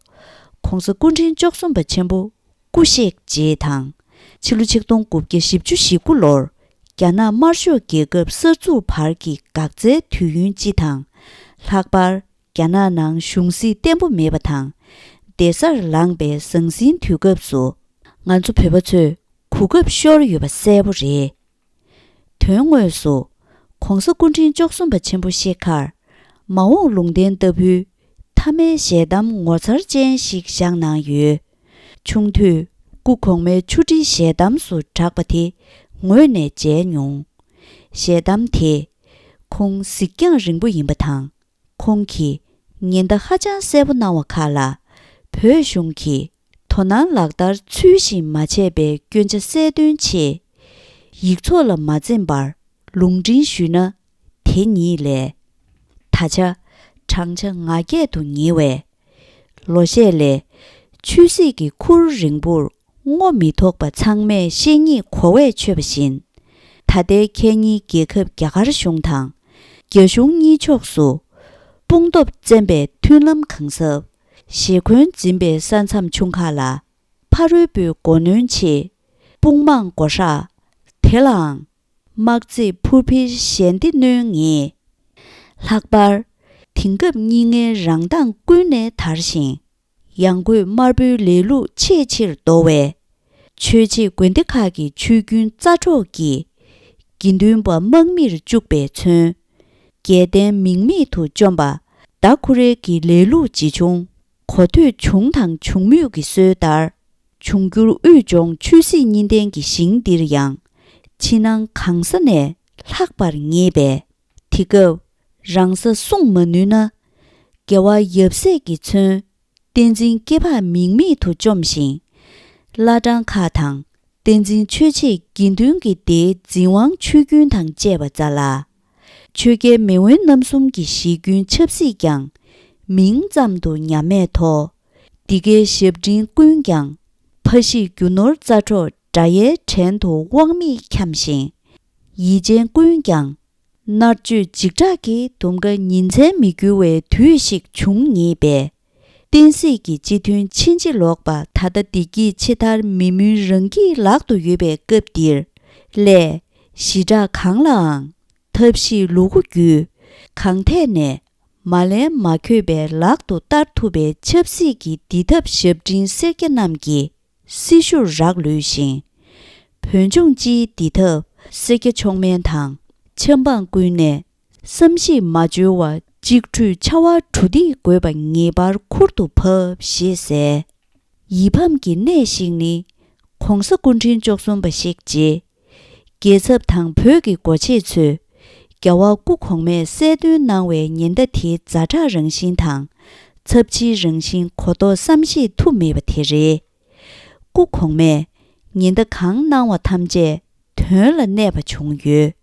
༸གོང་ས་སྐུ་ཕྲེང་བཅུ་གསུམ་པ་ཆེན་པོ་སྐུ་གཤེགས་རྗེས་དང་། ཕྱི་ལོ་ཆིག་སྟོང་དགུ་བརྒྱ་བཞི་བཅུ་ཞེ་དགུ་ལོར། རྒྱ་ནག་དམར་ཤོག་རྒྱལ་ཁབ་གསར་འཛུགས་བར་གྱི་འགག་རྩའི་དུས་ཡུན་སྤྱི་དང་། ལྷག་པར་རྒྱ་ནག་ནང་གཞུང་སྲིད་བརྟན་པོ་མེད་པ་དང་། བདེ་སར་ལངས་པའི་ཟང་ཟིང་དུས་སྐབས་སུ། ང་ཚོ་བོད་པ་ཚོས་གོ་སྐབས་ཤོར་ཡོད་པ་གསལ་པོ་རེད། དོན་དངོས་སུ། ༸གོང་ས་སྐུ་ཕྲེང་བཅུ་གསུམ་པ་ཆེན་པོ་ཤེལ་དཀར། མ་འོངས་ལུང་བསྟན་ལྟ་བུའི་མཐའ་མའི་ཞལ་གདམས་ངོ་མཚར་ཅན་ཞིག་བཞག་གནང་ཡོད། ཆུང་དུས་སྐུ་གོང་མའི་ཆུ་ཁྲིའི་ཞལ་གདམས་སུ་གྲགས་པ་དེ་ངོས་ནས་མཇལ་མྱོང་། ཞལ་གདམས་དེ་ཁོང་གཟིགས་རྒྱང་རིང་པོ་ཡིན་པ་དང་། ཁོང་གིས་ཉེན་བརྡ་ཧ་ཅང་གསལ་པོ་གནང་བ་ཁག་ལ། བོད་གཞུང་གིས་དོ་སྣང་ལག་བསྟར་ཚུལ་བཞིན་མ་བྱས་པའི་སྐྱོན་ཆ་གསལ་སྟོན་ཆེད། ཡིག་ཚོགས་ལ་མ་འཛེམས་པར་ལུང་འདྲེན་ཞུས་ན། དེ་ཉིད་ལས། ད་ཆ་བགྲང་བྱ་ང་བརྒྱད་དུ་ཉེ་བས། ལོ་ཤས་ལས། ཆོས་སྲིད་ཀྱི་ཁུར་རིང་པོར་རྔོ་མི་ཐོགས་པ་ཚང་མས་ཤེས་ཉེས་གོ་བས་ཆོད་པ་བཞིན། ད་ལྟའི་ཁ་ཉིན་རྒྱལ་ཁབ་རྒྱ་གར་གཞུང་དང་། རྒྱ་གཞུང་གཉིས་ཕྱོགས་སུ། དཔུང་སྟོབས་བཙན་པའི་མཐུན་ལམ་གང་ཟབ། ཞེ་འཁོན་འཛིན་པའི་ས་མཚམས་ཆུང་ཁག་ལ། ཕ་རོལ་པོའི་མགོ་གནོན་ཆེད། དཔུང་མང་མགོ་ཧྲག་དེ་ལའང་། དམག་རྩེད་ཕུར་འཕེར་ཞལ་འདེབས་གནོན་ངེས། ལྷག་པར། དེང་སྐབས་གཉིས་ལྔའི་རང་མདངས་ཀུན་ནས་དར་ཞིང་། ཡང་སྒོས་དམར་པོའི་ལས་ལུགས་ཆེས་ཆེར་བདོ་བས། ཆོས་བྱེད་དགོན་སྡེ་ཁག་གི་ཆོས་རྒྱུན་རྩ་འཕྲོག་གིས། དགེ་འདུན་པ་དམག་མིར་བཅུག་པས་མཚོན། རྒྱལ་བསྟན་མིང་མེད་དུ་བཅོམ་པ། ཟླ་ཁུ་རལ་གྱི་ལས་ལུགས་ཇི་བྱུང་གོ་ཐོས་བྱུང་དང་འབྱུང་མུས་ཀྱི་སྲོལ་ལྟར། འབྱུང་འགྱུར་དབུས་ལྗོངས་ཆོས་སྲིད་གཉིས་ལྡན་གྱི་ཞིང་འདིར་ཡང་། ཕྱི་ནང་གང་ས་ནས་ལྷག་པར་ངེས་པས། དེ་སྐབས་རང་ས་སྲུང་མ་ནུས་ན། རྒྱལ་བ་ཡབ་སྲས་ཀྱིས་མཚོན། བསྟན་འཛིན་སྐྱེས་འཕགས་མིང་མེད་དུ་བཅོམ་ཞིང་། བླ་བྲང་ཁག་དང་། བསྟན་འཛིན་ཆོས་འཆད་དགེ་འདུན་གྱི་སྡེའི་འཛིན་དབང་ཆོས་རྒྱུན་དང་བཅས་པ་རྩ་ལ། ཆོས་རྒྱལ་མེས་དབོན་རྣམ་གསུམ་གྱི་གཞིས་རྒྱུན་ཆབ་སྲིད་ཀྱང་མིང་ཙམ་དུ་ཉམས་མེད་ཐོག། འདི་གའི་ཞབས་འབྲིང་ཀུན་ཀྱང་ཕ་གཞིས་རྒྱུ་ནོར་རྩ་འཕྲོག་དགྲ་ཡའི་བྲན་དུ་དབང་མེད་འཁྱམས་ཤིང་། ཡིད་ཅན་ཀུན་ཀྱང་མནར་གཅོད་འཇིགས་སྐྲག་གི་དུམ་ཀ་ཉིན་མཚན་མི་འགྱུར་བའི་དུས་ཤིག་འབྱུང་ངེས་པས། བསྟན་སྲིད་ཀྱི་སྤྱི་མཐུན་ཕྱིན་ཅི་ལོག་པ་ད་ལྟ་བདེ་སྐྱིད་ཆེ་མཐར་མི་མུན་རང་གིས་ལག་ཏུ་ཡོད་པའི་སྐབས་འདིར། སླད་ཞི་དྲག་གང་ལའང་ཐབས་ཤེས་ལུ་གུ་རྒྱུད་གང་ཐད་ནས་མ་ལེན་མ་འཁྱོད་པའི་ལག་ཏུ་བསྟར་ཐུབ་པའི་ཆབ་སྲིད་ཀྱི་འདི་ཐབས་ཞབས་འབྲིང་སེར་སྐྱ་རྣམས་ཀྱི་སྲི་ཞུར་རག་ལུས་ཤིང་། བོད་ལྗོངས་སྤྱིའི་འདི་ཐབས་སེར་སྐྱ་མཆོག་དམན་དང་ཆབ་འབངས་ཀུན་ནས། བསམ་གཞིག་མ་འཆོལ་བར་གཅིག་འཕྲོས་ཕྱར་བ་གྲུ་འདེགས་དགོས་པ་ངེས་པར་ཁུར་དུ་བབས་ཞེས་གསལ། ཡིད་ཕམ་གྱི་གནས་ཤིག་ནི། ༸གོང་ས་སྐུ་ཕྲེང་བཅུ་གསུམ་པ་གཤེགས་རྗེས། རྒྱལ་ཚབ་དང་བོད་ཀྱི་འགོ་བྱེད་ཚོས་རྒྱལ་བ་སྐུ་གོང་མས་གསལ་སྟོན་གནང་བའི་ཉེན་བརྡ་དེའི་ཛ་དྲག་རང་བཞིན་དང་། ཚབས་ཆེའི་རང་བཞིན་གོ་རྟོགས་སམ་ཤེས་ཐུབ་མེད་པ་དེ་རེད། སྐུ་གོང་མས་ཉེན་བརྡ་གང་གནང་བ་ཐམས་ཅད་དོན་ལ་གནས་པ་བྱུང་ཡོད།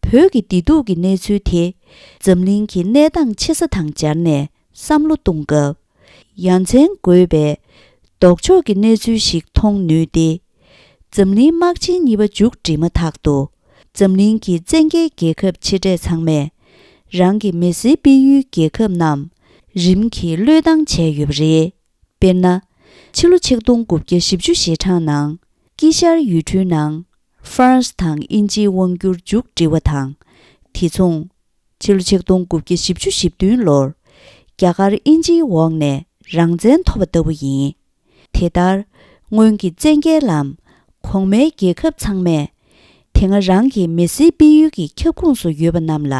བོད་ཀྱི་བདེ་སྡུག་གི་གནས་ཚུལ་དེ་འཛམ་གླིང་གི་གནས་སྟངས་ཆེ་ས་དང་སྦྱར་ནས་བསམ་བློ་གཏོང་སྐབས། ཡ་མཚན་དགོས་པའི་ལྡོག་ཕྱོགས་ཀྱི་གནས་ཚུལ་ཞིག་མཐོང་ནུས་ཏེ། འཛམ་གླིང་དམག་ཆེན་གཉིས་པ་མཇུག་བསྒྲིལ་མ་ཐག་ཏུ། འཛམ་གླིང་གི་བཙན་རྒྱལ་རྒྱལ་ཁབ་ཆེ་གྲས་ཚང་མས་རང་གི་མི་སེར་སྤེལ་ཡུལ་རྒྱལ་ཁབ་རྣམས་རིམ་གྱིས་བློས་བཏང་བྱས་ཡོད་པ་རེད། དཔེར་ན། ཕྱི་ལོ་ཆིག་སྟོང་དགུ་བརྒྱ་བཞི་བཅུ་ཞེ་གྲངས་ནང་དཀྱིལ་ཤར་ཡུལ་གྲུའི་ནང་ཧྥ་རན་སི་དང་དབྱིན་ཇིའི་དབང་བསྒྱུར་མཇུག་བསྒྲིལ་བ་དང་། དེ་མཚུངས། ཕྱི་ལོ་ཆིག་སྟོང་དགུ་བརྒྱ་བཞི་བཅུ་ཞེ་བདུན་ལོར་རྒྱ་གར་དབྱིན་ཇིའི་འོག་ནས་རང་བཙན་ཐོབ་པ་ལྟ་བུ་ཡིན། དེ་ལྟར། སྔོན་གྱི་བཙན་རྒྱལ་ལམ་གོང་མའི་རྒྱལ་ཁབ་ཚང་མས། དེ་སྔ་རང་གི་མི་སེར་སྤེལ་ཡུལ་གྱི་ཁྱབ་ཁོངས་སུ་ཡོད་པ་རྣམས་ལ།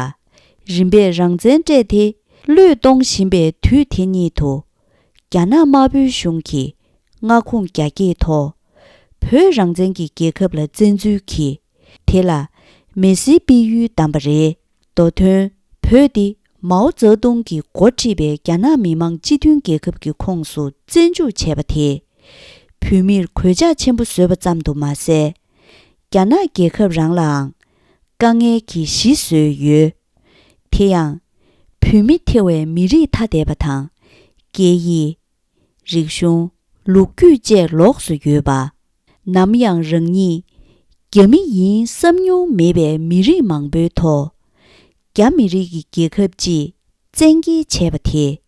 རིམ་པས་རང་བཙན་སྤྲད་དེ། བློས་གཏོང་བཞིན་པའི་དུས་དེ་ཉིད་དུ། རྒྱ་ནག་དམར་པོའི་གཞུང་གིས་མངའ་ཁོངས་རྒྱ་སྐྱེད་ཐོག། བོད་རང་བཙན་གྱི་རྒྱལ་ཁབ་ལ་བཙན་འཛུལ་གྱིས། དེ་ལ་མི་སེར་སྤེལ་ཡུལ་བདམས་པ་རེད། མདོ་དོན། བོད་འདི་མའོ་ཙེ་ཏུང་གིས་འགོ་ཁྲིད་པའི་རྒྱ་ནག་མི་དམངས་སྤྱི་མཐུན་རྒྱལ་ཁབ་ཀྱི་ཁོངས་སུ་བཙན་འཇུག་བྱས་པ་དེས། བོད་མིར་གོད་ཆག་ཆེན་པོ་བཟོས་པ་ཙམ་དུ་མ་ཟད། རྒྱ་ནག་རྒྱལ་ཁབ་རང་ལའང་དཀའ་ངལ་གྱི་གཞི་བཟོས་ཡོད། དེ་ཡང་། བོད་མི་ཐེ་བའི་མི་རིགས་ཐ་དད་པ་དང་། སྐད་ཡིག་རིག་གཞུང་། ལོ་རྒྱུས་བཅས་ལོགས་སུ་ཡོད་པ། ནམ་ཡང་རང་ཉིད་རྒྱ་མི་ཡིན་བསམ་མྱོང་མེད་པའི་མི་རིགས་མང་པོའི་ཐོག། རྒྱ་མི་རིགས་ཀྱི་རྒྱལ་ཁབ་ཅིག་བཙན་འགྱེད་བྱས་པ་དེས།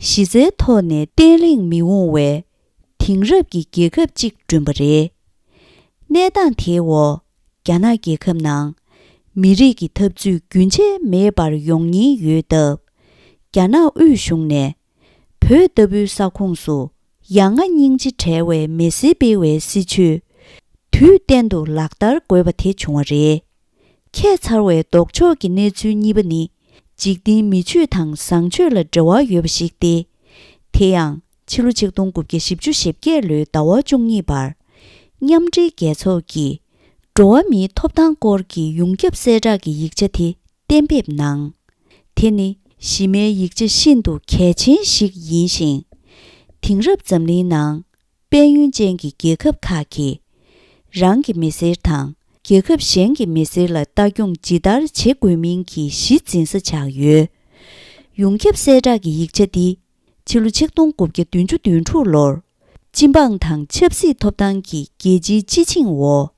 གཞི་རྩའི་ཐོག་ནས་བརྟན་ལྷིང་མི་འོང་བའི་དེང་རབས་ཀྱི་རྒྱལ་ཁབ་ཅིག་བསྐྲུན་པ་རེད། གནས་སྟངས་དེའི་འོག་རྒྱ་ནག་རྒྱལ་ཁབ་ནང་མི་རིགས་ཀྱི་འཐབ་རྩོད་རྒྱུན་ཆད་མེད་པར་ཡོང་ཉེན་ཡོད་སྟབས། རྒྱ་ནག་དབུས་གཞུང་ནས་བོད་ལྟ་བུའི་ས་ཁོངས་སུ་ཡ་ང་སྙིང་རྗེ་བྲལ་བའི་མི་སེར་སྤེལ་བའི་སྲིད་བྱུས་དུས་གཏན་དུ་ལག་བསྟར་དགོས་པ་དེ་བྱུང་བ་རེད། ཁྱད་མཚར་བའི་ལྡོག་ཕྱོགས་ཀྱི་གནས་ཚུལ་གཉིས་པ་ནི། འཇིག་རྟེན་མི་ཆོས་དང་བཟང་སྤྱོད་ལ་འབྲེལ་བ་ཡོད་པ་ཞིག་སྟེ། དེ་ཡང་ཕྱི་ལོ་ཆིག་སྟོང་དགུ་བརྒྱ་བཞི་བཅུ་ཞེ་བརྒྱད་ལོའི་ཟླ་བ་བཅུ་གཉིས་པར། མཉམ་འབྲེལ་རྒྱལ་ཚོགས་ཀྱིས་འགྲོ་བ་མིའི་ཐོབ་ཐང་སྐོར་གྱི་ཡོངས་ཁྱབ་གསལ་བསྒྲགས་ཀྱི་ཡིག་ཆ་དེ་གཏན་འབེབས་གནང་། དེ་ནི་གཞི་མའི་ཡིག་ཆ་ཤིན་ཏུ་གལ་ཆེན་ཞིག་ཡིན་ཞིང་། དེང་རབས་འཛམ་གླིང་ནང་དཔལ་ཡོན་ཅན་གྱི་རྒྱལ་ཁབ་ཁག་གིས་རང་གི་མི་སེར་དང་རྒྱལ་ཁབ་གཞན་གྱི་མི་སེར་ལ་ལྟ་སྐྱོང་ཇི་ལྟར་བྱེད་དགོས་མིན་གྱི་གཞི་འཛིན་ས་ཆགས་ཡོད། ཡོངས་ཁྱབ་གསལ་བསྒྲགས་ཀྱི་ཡིག་ཆ་འདི་ཕྱི་ལོ་ཆིག་སྟོང་དགུ་བརྒྱ་བདུན་ཅུ་དོན་དྲུག་ལོར་སྤྱི་འབངས་དང་ཆབ་སྲིད་ཐོབ་ཐང་གི་རྒྱལ་སྤྱིའི་སྤྱི་ཆིངས་འོག་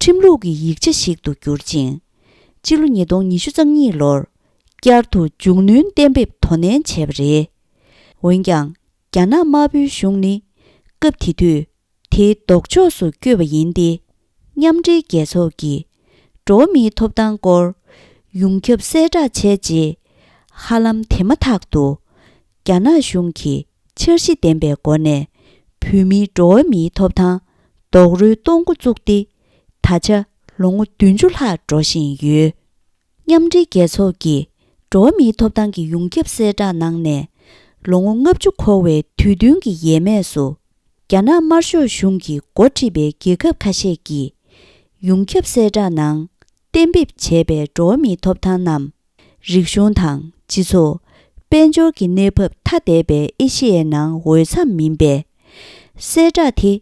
ཁྲིམས་ལུགས་ཀྱི་ཡིག་ཆ་ཞིག་ཏུ་གྱུར་ཅིང་། སྤྱི་ལོ་ཉིས་སྟོང་ཉི་ཤུ་རྩ་གཉིས་ལོར་བསྐྱར་དུ་མཇུག་སྣོན་གཏན་འབེབས་དོ་ནན་བྱས་པ་རེད། འོན་ཀྱང་། རྒྱ་ནག་དམར་པོའི་གཞུང་ནི་སྐབས་དེ་དུས་དེའི་ལྡོག་ཕྱོགས་སུ་བསྐྱོད་པ་ཡིན་ཏེ། མཉམ་འབྲེལ་རྒྱལ་ཚོགས་ཀྱིས་འགྲོ་བ་མིའི་ཐོབ་ཐང་སྐོར་ཡོངས་ཁྱབ་གསལ་བསྒྲགས་བྱས་རྗེས། ཧ་ལམ་དེ་མ་ཐག་ཏུ་རྒྱ་ནག་གཞུང་གིས་འཆར་གཞི་ལྡན་པའི་སྒོ་ནས་བོད་མིའི་འགྲོ་བ་མིའི་ཐོབ་ཐང་རྡོག་རོལ་གཏོང་འགོ་བཙུགས་ཏེ། ད་ཆ་ལོ་ངོ་བདུན་ཅུ་ལྷག་འགྲོ་བཞིན་ཡོད། མཉམ་འབྲེལ་རྒྱལ་ཚོགས་ཀྱི་འགྲོ་བ་མིའི་ཐོབ་ཐང་གི་ཡོངས་ཁྱབ་གསལ་བསྒྲགས་ནང་ནས་ལོ་ངོ་ལྔ་བཅུ་འཁོར་བའི་དུས་སྟོན་གྱི་ཡས་མས་སུ། རྒྱ་ནག་དམར་ཤོག་གཞུང་གིས་འགོ་ཁྲིད་པའི་རྒྱལ་ཁབ་ཁ་ཤས་ཀྱིས་ཡོངས་ཁྱབ་གསལ་བསྒྲགས་ནང་གཏན་འབེབས་བྱས་པའི་འགྲོ་བ་མིའི་ཐོབ་ཐང་རྣམས། རིག་གཞུང་དང་སྤྱི་ཚོགས། དཔལ་འབྱོར་གྱི་གནས་བབ་ཐ་དད་པའི་ཨེ་ཤི་ཡའི་ནང་འོས་འཚམ་མིན་པས། གསལ་བསྒྲགས་དེ་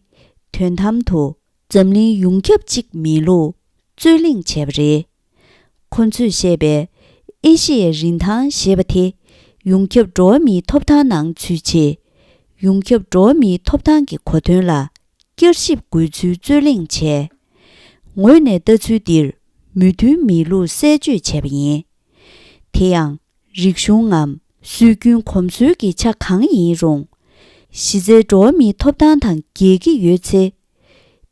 དོན་དམ་དུ་འཛམ་གླིང་ཡོངས་ཁྱབ་ཅིག་མིན་ལུགས་རྩོད་གླེང་བྱས་པ་རེད། ཁོ་ཚོས་བཤད་པའི་ཨེ་ཤི་ཡའི་རིན་ཐང་ཞེས་པ་དེ་ཡོངས་ཁྱབ་འགྲོ་བ་མིའི་ཐོབ་ཐང་ནང་ཚུད་ཆེད། ཡོངས་ཁྱབ་འགྲོ་བ་མིའི་ཐོབ་ཐང་གི་གོ་དོན་ལ་བསྐྱར་ཞིབ་དགོས་ཚུལ་རྩོད་གླེང་བྱས། ངོས་ནས་ལྟ་ཚུལ་འདིར་མོས་མཐུན་མེད་ལུགས་གསལ་བརྗོད་བྱས་པ་ཡིན། དེ་ཡང་། རིག་གཞུང་ངམ་སྲོལ་རྒྱུན་གོམས་སྲོལ་གྱི་ཆ་གང་ཡིན་རུང་། གཞི་རྩའི་འགྲོ་བ་མིའི་ཐོབ་ཐང་དང་འགལ་གྱི་ཡོད་ཚེ།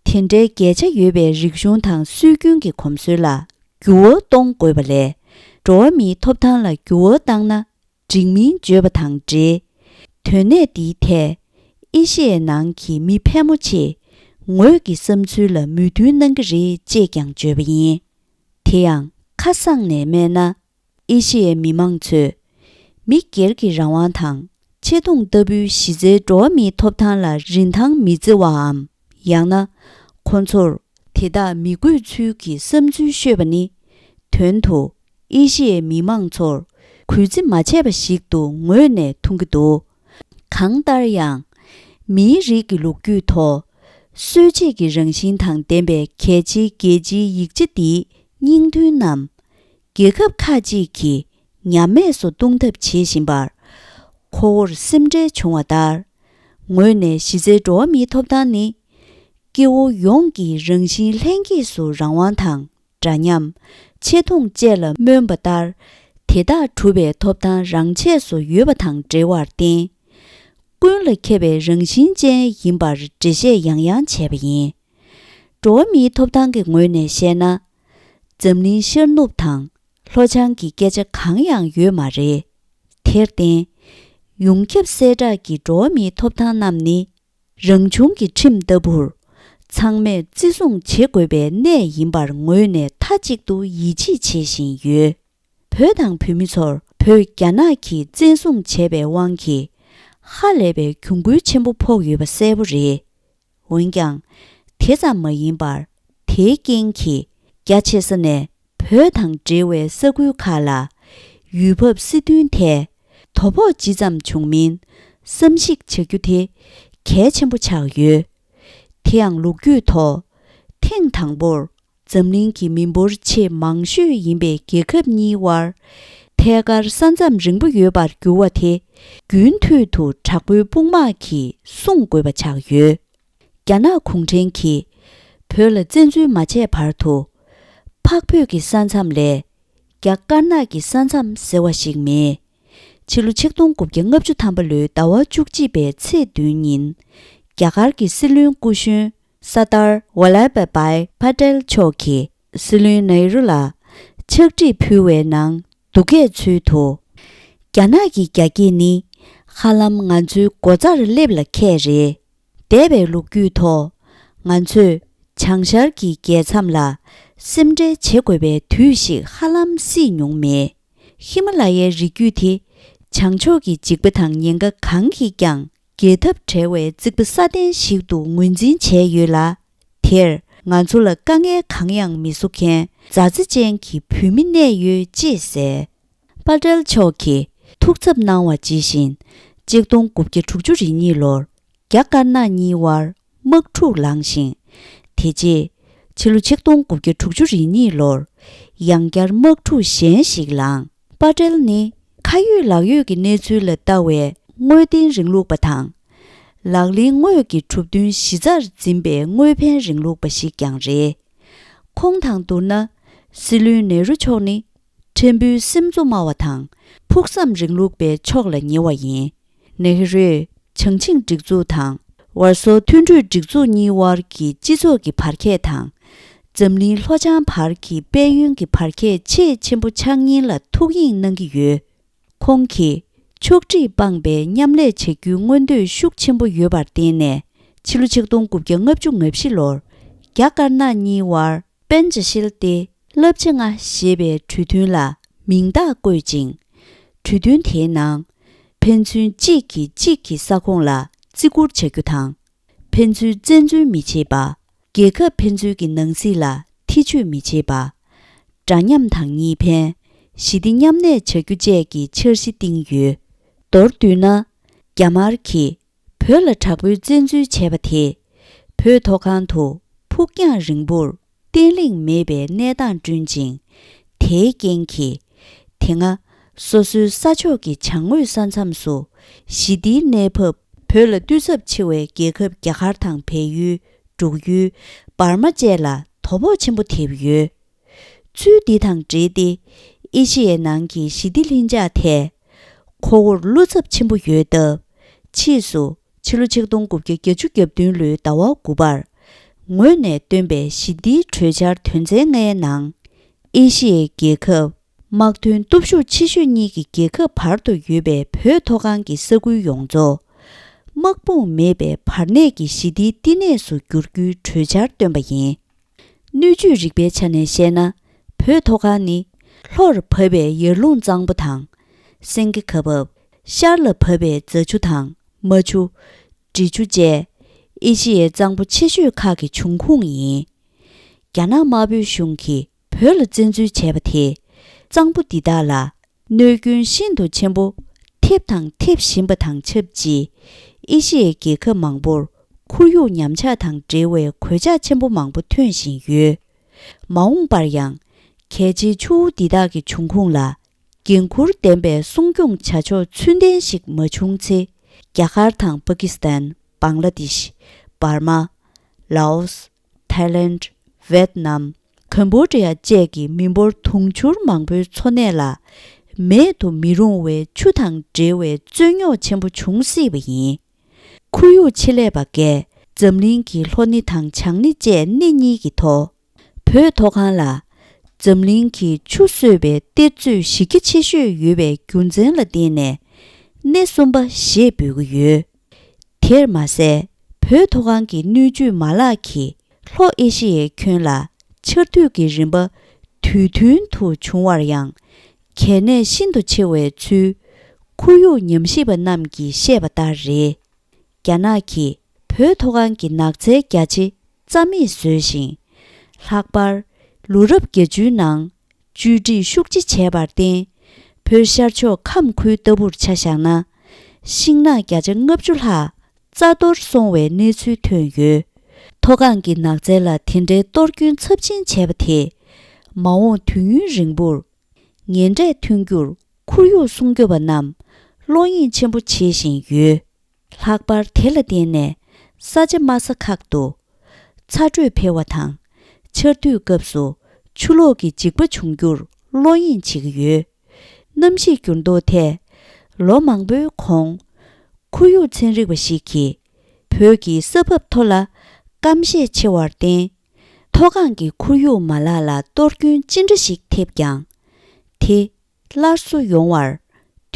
དེ་འདྲའི་འགལ་ཆ་ཡོད་པའི་རིག་གཞུང་དང་སྲོལ་རྒྱུན་གྱི་གོམས་སྲོལ་ལ་འགྱུར་བ་གཏོང་དགོས་པ་ལས། འགྲོ་བ་མིའི་ཐོབ་ཐང་ལ་འགྱུར་བ་བཏང་ན། འགྲིག་མིན་བརྗོད་པ་དང་འབྲེལ། དོན་གནད་འདིའི་ཐད། ཨེ་ཤི་ཡའི་ནང་གི་མི་ཕལ་མོ་ཆེས་ངོས་ཀྱི་བསམ་ཚུལ་ལ་མོས་མཐུན་གནང་གི་རེད་ཅེས་ཀྱང་བརྗོད་པ་ཡིན། དེ་ཡང་ཁ་གསང་ནས་སྨྲས་ན། ཨེ་ཤི་ཡའི་མི་མང་ཚོས་མི་སྒེར་གྱི་རང་དབང་དང་ཆེ་མཐོང་ལྟ་བུའི་གཞི་རྩའི་འགྲོ་བ་མིའི་ཐོབ་ཐང་ལ་རིན་ཐང་མི་བརྩི་བའམ། ཡང་ན། ཁོ་ཚོར་དེ་དག་མི་དགོས་ཚུལ་གྱི་བསམ་ཚུལ་ཤོད་པ་ནི། དོན་དུ་ཨེ་ཤི་ཡའི་མི་མང་ཚོར་གུས་བརྩི་མ་བྱས་པ་ཞིག་ཏུ་ངོས་ནས་མཐོང་གི་འདུག་གང་ལྟར་ཡང་། མིའི་རིགས་ཀྱི་ལོ་རྒྱུས་ཐོག་སྲོལ་འབྱེད་ཀྱི་རང་བཞིན་དང་ལྡན་པའི་གལ་ཆེའི་རྒྱལ་སྤྱིའི་ཡིག་ཆ་འདིའི་སྙིང་དོན་རྣམས། རྒྱལ་ཁབ་ཁག་ཅིག་གིས་ཉམས་དམས་སུ་གཏོང་ཐབས་བྱེད་བཞིན་པར། ཁོ་བོར་སེམས་ཁྲལ་བྱུང་བ་ལྟར། ངོས་ནས་གཞི་རྩའི་འགྲོ་བ་མིའི་ཐོབ་ཐང་ནི། སྐྱེ་བོ་ཡོངས་ཀྱི་རང་བཞིན་ལྷན་སྐྱེས་སུ་རང་དབང་དང་། འདྲ་མཉམ། ཆེ་མཐོང་བཅས་ལ་སྨོན་པ་ལྟར། དེ་དག་གྲུབ་པའི་ཐོབ་ཐང་རང་ཆས་སུ་ཡོད་པ་དང་འབྲེལ་བར་བརྟེན། ཀུན་ལ་ཁྱབ་པའི་རང་བཞིན་ཅན་ཡིན་པར་འགྲེལ་བཤད་ཡང་ཡང་བྱས་པ་ཡིན། འགྲོ་བ་མིའི་ཐོབ་ཐང་གི་ངོས་ནས་བཤད་ན། འཛམ་གླིང་ཤར་ནུབ་དང་ལྷོ་བྱང་གི་སྐད་ཆ་གང་ཡང་ཡོད་མ་རེད། དེར་བརྟེན། ཡོངས་ཁྱབ་གསལ་བསྒྲགས་ཀྱི་འགྲོ་བ་མིའི་ཐོབ་ཐང་རྣམས་ནི། རང་བྱུང་གི་ཁྲིམས་ལྟ་བུར། ཚང་མས་བརྩི་སྲུང་བྱེད་དགོས་པའི་གནད་ཡིན་པར་ངོས་ནས་མཐའ་གཅིག་ཏུ་ཡིད་ཆེས་བྱེད་བཞིན་ཡོད། བོད་དང་བོད་མི་ཚོར་བོད་རྒྱ་ནག་གིས་བཙན་བཟུང་བྱས་པའི་དབང་གིས། ཧ་ལས་པའི་གྱོང་གུན་ཆེན་པོ་ཕོག་ཡོད་པ་གསལ་པོ་རེད། འོན་ཀྱང་། དེ་ཙམ་མ་ཡིན་པར། དེའི་རྐྱེན་གྱིས། རྒྱ་ཆེ་ས་ནས་བོད་དང་འབྲེལ་བའི་ས་ཁུལ་ཁག་ལ། ཡུལ་བབ་སྲིད་དོན་ཐད། དོ་ཕོག་ཇི་ཙམ་བྱུང་མིན། བསམ་གཞིག་བྱ་རྒྱུ་དེ། གལ་ཆེན་པོ་ཆགས་ཡོད། དེ་ཡང་ལོ་རྒྱུས་ཐོག་ཐེངས་དང་པོར། འཛམ་གླིང་གི་མི་འབོར་ཆེས་མང་ཤོས་ཡིན་པའི་རྒྱལ་ཁབ་གཉིས་དབར། ཐད་ཀར་ས་མཚམས་རིང་པོ་ཡོད་པར་གྱུར་བ་དེ། རྒྱུན་མཐུད་དུ་དྲག་པོའི་དཔུང་དམག་གིས་སྲུང་དགོས་པ་ཆགས་ཡོད། རྒྱ་ནག་གུང་ཁྲན་གྱིས་བོད་ལ་བཙན་འཛུལ་མ་བྱས་བར་དུ། འཕགས་བོད་ཀྱི་ས་མཚམས་ལས། རྒྱ་དཀར་ནག་གི་ས་མཚམས་ཟེར་བ་ཞིག་མེད། ཕྱི་ལོ་ཆིག་སྟོང་དགུ་བརྒྱ་ལྔ་བཅུ་ཐམ་པ་ལོའི་ཟླ་བ་བཅུ་གཅིག་པའི་ཚེས་བདུན་ཉིན། རྒྱ་གར་གྱི་སྲིད་བློན་སྐུ་གཞོན་ས་ཏར་ཝ་ལལ་བྷ་བྷའི་ཕ་ཏེལ་མཆོག་གིས་སྲིད་བློན་ནེ་རུ་ལ་ཕྱག་བྲིས་ཕུལ་བའི་ནང་། སྡུག་སྐད་ཚུལ་དུ། རྒྱ་ནག་གི་རྒྱ་སྐད་ནི་ཧ་ལམ་ང་ཚོའི་སྒོ་རྩར་སླེབས་ལ་ཁད་རེད། འདས་པའི་ལོ་རྒྱུས་ཐོག་ང་ཚོས་བྱང་ཤར་གྱི་རྒྱལ་མཚམས་ལ་སེམས་ཁྲལ་བྱེད་དགོས་པའི་དུས་ཤིག་ཧ་ལམ་སྲིད་མྱོང་མེད། ཧི་མ་ལ་ཡའི་རི་རྒྱུད་དེ་བྱང་ཕྱོགས་ཀྱི་འཇིགས་པ་དང་ཉེན་ཁ་གང་གིས་ཀྱང་བརྒལ་ཐབས་བྲལ་བའི་རྩིག་པ་སྲ་བརྟན་ཞིག་ཏུ་ངོས་འཛིན་བྱས་ཡོད་ལ། དེར་ང་ཚོ་ལ་དཀའ་ངལ་གང་ཡང་མི་བཟོ་མཁན་མཛའ་བརྩེ་ཅན་གྱི་བོད་མི་གནས་ཡོད་ཅེས་གསལ། པ་ཏེལ་མཆོག་གིས་ཐུགས་འཚབ་གནང་བ་ཇི་བཞིན། ཆིག་སྟོང་དགུ་བརྒྱ་དྲུག་ཅུ་རེ་གཉིས་ལོར་རྒྱ་དཀར་ནག་གཉིས་དབར་དམག་འཁྲུག་ལངས་ཤིང་། དེ་རྗེས་ཕྱི་ལོ་ཆིག་སྟོང་དགུ་བརྒྱ་དྲུག་ཅུ་རེ་གཉིས་ལོར་ཡང་བསྐྱར་དམག་འཁྲུག་གཞན་ཞིག་ལངས། པ་ཏེལ་ནི་ཁ་ཡོད་ལག་ཡོད་ཀྱི་གནས་ཚུལ་ལ་ལྟ་བའི་དངོས་བདེན་རིང་ལུགས་པ་དང་། ལག་ལེན་དངོས་ཀྱི་གྲུབ་དོན་གཞི་རྩར་འཛིན་པའི་དངོས་ཕན་རིང་ལུགས་པ་ཞིག་ཀྱང་རེད། ཁོང་དང་བསྡུར་ན། སྲིད་བློན་ནེ་རུ་མཆོག་ནི་ཕྲན་བུའི་སེམས་གཙོ་སྨྲ་བ་དང་ཕུགས་བསམ་རིང་ལུགས་པའི་ཕྱོགས་ལ་ཉེ་བ་ཡིན། ནེ་རུས་བྱང་ཆིངས་སྒྲིག་འཛུགས་དང་ཝར་སོ་མཐུན་གྲོས་སྒྲིག་འཛུགས་གཉིས་དབར་གྱི་སྤྱི་ཚོགས་ཀྱི་བར་ཁྱད་དང་། འཛམ་གླིང་ལྷོ་བྱང་བར་གྱི་དཔལ་ཡོན་གྱི་བར་ཁྱད་ཆེས་ཆེན་པོ་ཆགས་ཉེན་ལ་ཐུགས་གཡེང་གནང་གི་ཡོད། ཁོང་གིས་ཕྱོགས་སྒྲིག་སྤངས་པའི་མཉམ་ལས་བྱ་རྒྱུའི་མངོན་འདོད་ཤུགས་ཆེན་པོ་ཡོད་པར་བརྟེན་ནས། ཕྱི་ལོ་ཆིག་སྟོང་དགུ་བརྒྱ་ལྔ་བཅུ་ང་བཞི་ལོར་རྒྱ་དཀར་ནག་གཉིས་དབར་པན་ཇ་ཤིལ་ཏེ་རླབས་ཆེ་ལྔ་ཞེས་པའི་གྲོས་མཐུན་ལ་མིང་རྟགས་བཀོད་ཅིང་། གྲོས་མཐུན་དེའི་ནང་ཕན་ཚུན་གཅིག་གིས་གཅིག་གི་ས་ཁོངས་ལ་བརྩི་བཀུར་བྱ་རྒྱུ་དང་། ཕན་ཚུན་བཙན་འཛུལ་མི་བྱེད་པ། རྒྱལ་ཁབ་ཕན་ཚུན་གྱི་ནང་སྲིད་ལ་ཐེ་བྱུས་མི་བྱེད་པ། འདྲ་མཉམ་དང་གཉིས་ཕན། ཞི་བདེ་མཉམ་གནས་བྱ་རྒྱུ་བཅས་ཀྱི་འཆར་གཞི་བཏིང་ཡོད། མདོར་བསྡུས་ན། རྒྱ་དམར་གྱིས་བོད་ལ་དྲག་པོའི་བཙན་འཛུལ་བྱས་པ་དེས། བོད་མཐོ་སྒང་དུ་ཕུགས་རྒྱང་རིང་པོར་བརྟན་ལྷིང་མེད་པའི་གནས་སྟངས་བསྐྲུན་ཅིང་། དེའི་རྐྱེན་གྱིས། དེ་སྔ་སོ་སོའི་ས་ཕྱོགས་ཀྱི་བྱང་ངོས་ས་མཚམས་སུ་ཞི་བདེའི་གནས་བབ། བོད་ལ་གཏོར་ཚབས་ཆེ་བའི་རྒྱལ་ཁབ་རྒྱ་གར་དང་བལ་ཡུལ། འབྲུག་ཡུལ། འབར་མ་བཅས་ལ་དོ་ཕོག་ཆེན་པོ་ཐེབས་ཡོད། ཚུལ་འདི་དང་འབྲེལ་ཏེ། ཨེ་ཤི་ཡའི་ནང་གི་ཞི་བདེ་ལྷིང་འཇགས་ཐད་ཁོ་བོར་བློ་འཚབ་ཆེན་པོ་ཡོད་སྟབས། ཕྱིས་སུ་ཕྱི་ལོ་ཆིག་སྟོང་དགུ་བརྒྱ་བརྒྱད་ཅུ་གྱ་བདུན་ལོའི་ཟླ་བ་དགུ་པར་ངོས་ནས་བཏོན་པའི་ཞི་བདེའི་གྲོས་འཆར་དོན་ཚན་ལྔའི་ནང་། ཨེ་ཤི་ཡའི་རྒྱལ་ཁབ་དམག་དོན་སྟོབས་ཤུགས་ཆེ་ཤོས་གཉིས་ཀྱི་རྒྱལ་ཁབ་བར་དུ་ཡོད་པའི་བོད་མཐོ་སྒང་གི་ས་ཁུལ་ཡོངས་རྫོགས། དམག་དཔུང་མེད་པའི་བར་གནས་ཀྱི་ཞི་བདེའི་བསྟི་གནས་སུ་བསྒྱུར་རྒྱུའི་གྲོས་འཆར་བཏོན་པ་ཡིན། སྣོད་བཅུད་རིག་པའི་ཆ་ནས་བཤད་ན། བོད་མཐོ་སྒང་ནི་ལྷོར་བབས་པའི་ཡར་ཀླུང་གཙང་པོ་དང་། སེང་གེ་ཁ་འབབ། ཤར་ལ་བབས་པའི་རྫ་ཆུ་དང་རྨ་ཆུ། འབྲི་ཆུ་བཅས་ཨེ་ཤི་ཡའི་གཙང་པོ་ཆེ་ཤོས་ཁག་གི་འབྱུང་ཁུངས་ཡིན། རྒྱ་ནག་དམར་པོའི་གཞུང་གིས་བོད་ལ་བཙན་འཛུལ་བྱས་པ་དེས། གཙང་པོ་འདི་དག་ལ་གནོད་སྐྱོན་ཤིན་ཏུ་ཆེན་པོ་ཐེབས་དང་ཐེབས་བཞིན་པ་དང་ཆབས་ཅིག་ཨེ་ཤི་ཡའི་རྒྱལ་ཁབ་མང་པོར་ཁོར་ཡུག་ཉམས་ཆག་དང་འབྲེལ་བའི་གོད་ཆག་ཆེན་པོ་མང་པོ་ཐོན་བཞིན་ཡོད། མ་འོངས་པར་ཡང་གལ་ཆེའི་ཆུ་བོ་འདི་དག་གི་འབྱུང་ཁུངས་ལ་འགན་འཁུར་ལྡན་པའི་སྲུང་སྐྱོང་བྱ་ཕྱོགས་ཚུལ་ལྡན་ཞིག་མ་བྱུང་ཚེ། རྒྱ་གར་དང་པ་ཀི་སི་ཐན། བང་ལ་དེཤ། འབར་མ། ལའོ་སི། ཐའི་ལེནཌ། ཝེད་ནམ། ཀམ་བྷོ་ཌི་ཡ་བཅས་ཀྱི་མི་འབོར་དུང་ཕྱུར་མང་པོའི་འཚོ་གནས་ལ་མེད་དུ་མི་རུང་བའི་ཆུ་དང་འབྲེལ་བའི་རྩོད་རྙོག་ཆེན་པོ་འབྱུང་སྲིད་པ་ཡིན། ཁོར་ཡུག་ཆེད་ལས་པ་འགས་འཛམ་གླིང་གི་ལྷོ་སྣེ་དང་བྱང་སྣེ་བཅས་སྣེ་གཉིས་ཀྱི་ཐོག་བོད་མཐོ་སྒང་ལ་འཛམ་གླིང་གི་ཆུ་གསོད་པའི་གཏེར་མཛོད་གཞི་རྒྱ་ཆེ་ཤོས་ཡོད་པའི་རྒྱུ་མཚན་ལ་བརྟེན་ནས་སྣེ་གསུམ་པ་ཞེས་འབོད་ཀྱི་ཡོད། དེར་མ་ཟད། བོད་མཐོ་སྒང་གི་སྣོད་བཅུད་མ་ལག་གིས་ལྷོ་ཨེ་ཤི་ཡའི་ཁྱོན་ལ་ཆར་དུས་ཀྱི་རིམ་པ་དུས་མཐུན་དུ་འབྱུང་བར་ཡང་གལ་གནད་ཤིན་ཏུ་ཆེ་བའི་ཚུལ་ཁོར་ཡུག་ཉམས་ཞིབ་པ་རྣམས་ཀྱིས་བཤད་པ་ལྟར་རེད། རྒྱ་ནག་གིས་བོད་མཐོ་སྒང་གི་ནགས་ཚལ་རྒྱ་ཆེ་རྩ་མེད་བཟོས་ཤིང་། ལྷག་པར་ལོ་རབས་བརྒྱད་ཅུའི་ནང་བཅོས་སྒྲིག་ཤུགས་ཆེ་བྱས་པར་བརྟེན། བོད་ཤར་ཕྱོགས་ཁམས་ཁུལ་ལྟ་བུར་ཆ་བཞག་ན། ཤིང་ནགས་བརྒྱ་ཆ་ལྔ་བཅུ་ལྷག་རྩ་གཏོར་སོང་བའི་གནས་ཚུལ་ཐོན་ཡོད། མཐོ་སྒང་གི་ནགས་ཚལ་ལ་དེ་འདྲའི་གཏོར་སྐྱོན་ཚབས་ཆེན་བྱས་པ་དེས། མ་འོངས་དུས་ཡུན་རིང་པོར་ངན་འབྲས་ཐོན་རྒྱུར་ཁོར་ཡུག་སྲུང་སྐྱོབ་པ་རྣམས་བློ་གཡེང་ཆེན་པོ་བྱེད་བཞིན་ཡོད། ལྷག་པར་དེ་ལ་བརྟེན་ནས་ས་ཆ་དམའ་ས་ཁག་ཏུ་ཚ་དྲོད་འཕེལ་བ་དང་། ཆར་དུས་སྐབས་སུ་ཆུ་ལོག་གི་འཇིགས་པ་འབྱུང་རྒྱུར་བློ་གཡེང་བྱེད་ཀྱི་ཡོད། གནམ་གཤིས་འགྱུར་ལྡོག་ཐད། ལོ་མང་པོའི་གོང་། ཁོར་ཡུག་ཚན་རིག་པ་ཞིག་གིས། བོད་ཀྱི་ས་བབ་མཐོ་ལ་སྐམ་ཤས་ཆེ་བར་བརྟེན། མཐོ་སྒང་གི་ཁོར་ཡུག་མ་ལག་ལ་གཏོར་སྐྱོན་ཅི་འདྲ་ཞིག་ཐེབས་ཀྱང་། དེ་སླར་གསོ་ཡོང་བར་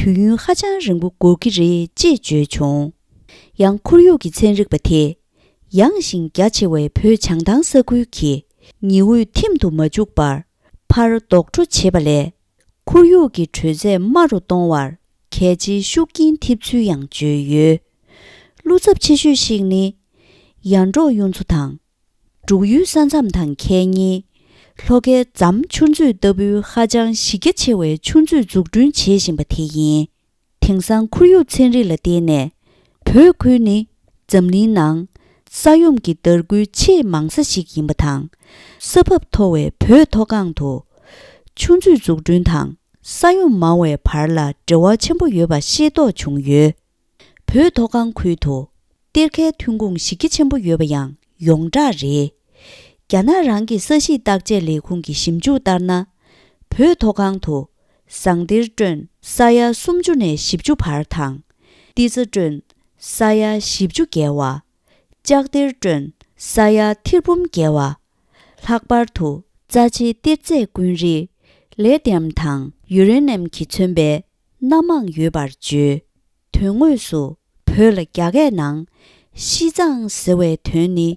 དུས་ཡུན་ཧ་ཅང་རིང་པོ་འགོར་གྱི་རེད་ཅེས་བརྗོད་བྱུང་། ཡང་ཁོར་ཡུག་གི་ཚན་རིག་པ་དེས། ཡངས་ཤིང་རྒྱ་ཆེ་བའི་བོད་བྱང་ཐང་ས་ཁུལ་གྱི་ཉི་འོད་ཐིམ་དུ་མ་བཅུག་པར་ཕར་ལྡོག་འཕྲོ་བྱེད་པ་ལས། ཁོར་ཡུག་གི་དྲོད་ཚད་དམའ་རུ་གཏོང་བར་གལ་ཆེའི་ཤུགས་རྐྱེན་ཐེབས་ཚུལ་ཡང་བརྗོད་ཡོད། བློ་འཚབ་ཆེ་ཤོས་ཤིག་ནི། ཡར་འབྲོག་གཡུ་མཚོ་དང་། འབྲུག་ཡུལ་ས་མཚམས་དང་ཁེལ་ཉེའི་ལྷོ་ཁའི་ཛམ་ཆུ་མཛོད་ལྟ་བུའི་ཧ་ཅང་གཞི་རྒྱ་ཆེ་བའི་ཆུ་མཛོད་འཛུགས་སྐྲུན་བྱེད་བཞིན་པ་དེ་ཡིན། དེང་སང་ཁོར་ཡུག་ཚན་རིག་ལ་བརྟེན་ནས། བོད་ཁུལ་ནི་འཛམ་གླིང་ནང་ས་ཡོམ་གྱི་དར་རྒུད་ཆེས་མང་ས་ཞིག་ཡིན་པ་དང་། ས་བབ་མཐོ་བའི་བོད་མཐོ་སྒང་དུ། ཆུ་མཛོད་འཛུགས་སྐྲུན་དང་ས་ཡོམ་མང་བའི་བར་ལ་འབྲེལ་བ་ཆེན་པོ་ཡོད་པ་ཤེས་རྟོགས་བྱུང་ཡོད། བོད་མཐོ་སྒང་ཁུལ་དུ་གཏེར་ཁའི་ཐོན་ཁུངས་གཞི་རྒྱ་ཆེན་པོ་ཡོད་པ་ཡང་ཡོངས་གྲགས་རེད། རྒྱ་ནག་རང་གི་ས་གཤིས་བརྟག་དཔྱད་ལས་ཁུངས་ཀྱི་ཞིབ་འཇུག་ལྟར་ན། བོད་མཐོ་སྒང་དུ་ཟངས་གཏེར་ཀྲོན་ས་ཡ་སུམ་ཅུ་ནས་བཞི་བཅུ་བར་དང་། ཏི་ཙ་ཀྲོན་ས་ཡ་བཞི་བཅུ་བརྒལ་བ། ལྕགས་གཏེར་ཀྲོན་ས་ཡ་ཐེར་འབུམ་བརྒལ་བ། ལྷག་པར་དུ་རྩ་ཆེའི་གཏེར་རྫས་ཀུན་རིགས་ལེ་ཏི་ཡམ་དང་ཡུ་རེ་ནམ་གྱིས་མཚོན་པའི་སྣ་མང་ཡོད་པར་བརྗོད། དོན་དངོས་སུ་བོད་ལ་རྒྱ་སྐད་ནང་ཤིས་ཙང་ཟེར་བའི་དོན་ནི་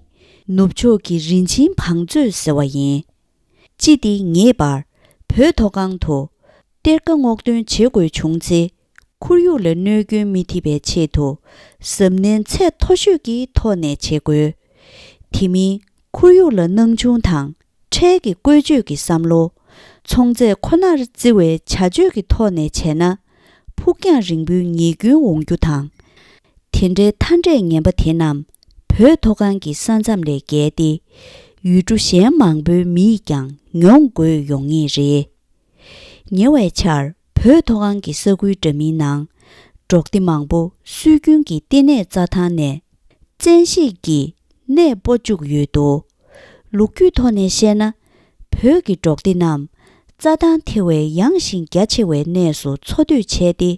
ནུབ་ཕྱོགས་ཀྱི་རིན་ཆེན་བང་མཛོད་ཟེར་བ་ཡིན། ཅི་སྟེ་ངེས་པར་བོད་མཐོ་སྒང་དུ་གཏེར་ཁ་སྔོག་འདོན་བྱེད་དགོས་བྱུང་ཚེ། ཁོར་ཡུག་ལ་གནོད་སྐྱོན་མི་ཐེབས་པའི་ཆེད་དུ་གཟབ་ནན་ཚད་མཐོ་ཤོས་ཀྱི་ཐོག་ནས་བྱེད་དགོས། དེ་མིན་ཁོར་ཡུག་ལ་སྣང་ཆུང་དང་འཕྲལ་གྱི་བཀོལ་སྤྱོད་ཀྱི་བསམ་བློ། ཚོང་རྫས་ཁོ་ནར་བརྩི་བའི་བྱ་སྤྱོད་ཀྱི་ཐོག་ནས་བྱས་ན། ཕུགས་རྒྱང་རིང་པོའི་ཉེས་སྐྱོན་འོང་རྒྱུ་དང་། དེ་འདྲའི་མཐའ་འབྲས་ངན་པ་དེ་རྣམས་བོད་མཐོ་སྒང་གི་ས་མཚམས་ལས་བརྒལ་ཏེ། ཡུལ་གྲུ་གཞན་མང་པོའི་མིས་ཀྱང་མྱོང་དགོས་ཡོང་ངེས་རེད། ཉེ་བའི་ཆར་བོད་མཐོ་སྒང་གི་ས་ཁུལ་འདྲ་མིན་ནང་འབྲོག་སྡེ་མང་པོ་སྲོལ་རྒྱུན་གྱི་ལྟེ་གནས་རྩྭ་ཐང་ནས་བཙན་ཤེད་ཀྱིས་གནས་སྤོ་བཅུག་ཡོད་འདུག་ལོ་རྒྱུས་ཐོག་ནས་བཤད་ན། བོད་ཀྱི་འབྲོག་སྡེ་རྣམས་རྩྭ་ཐང་ཐེ་བའི་ཡངས་ཤིང་རྒྱ་ཆེ་བའི་གནས་སུ་འཚོ་སྡོད་བྱས་ཏེ།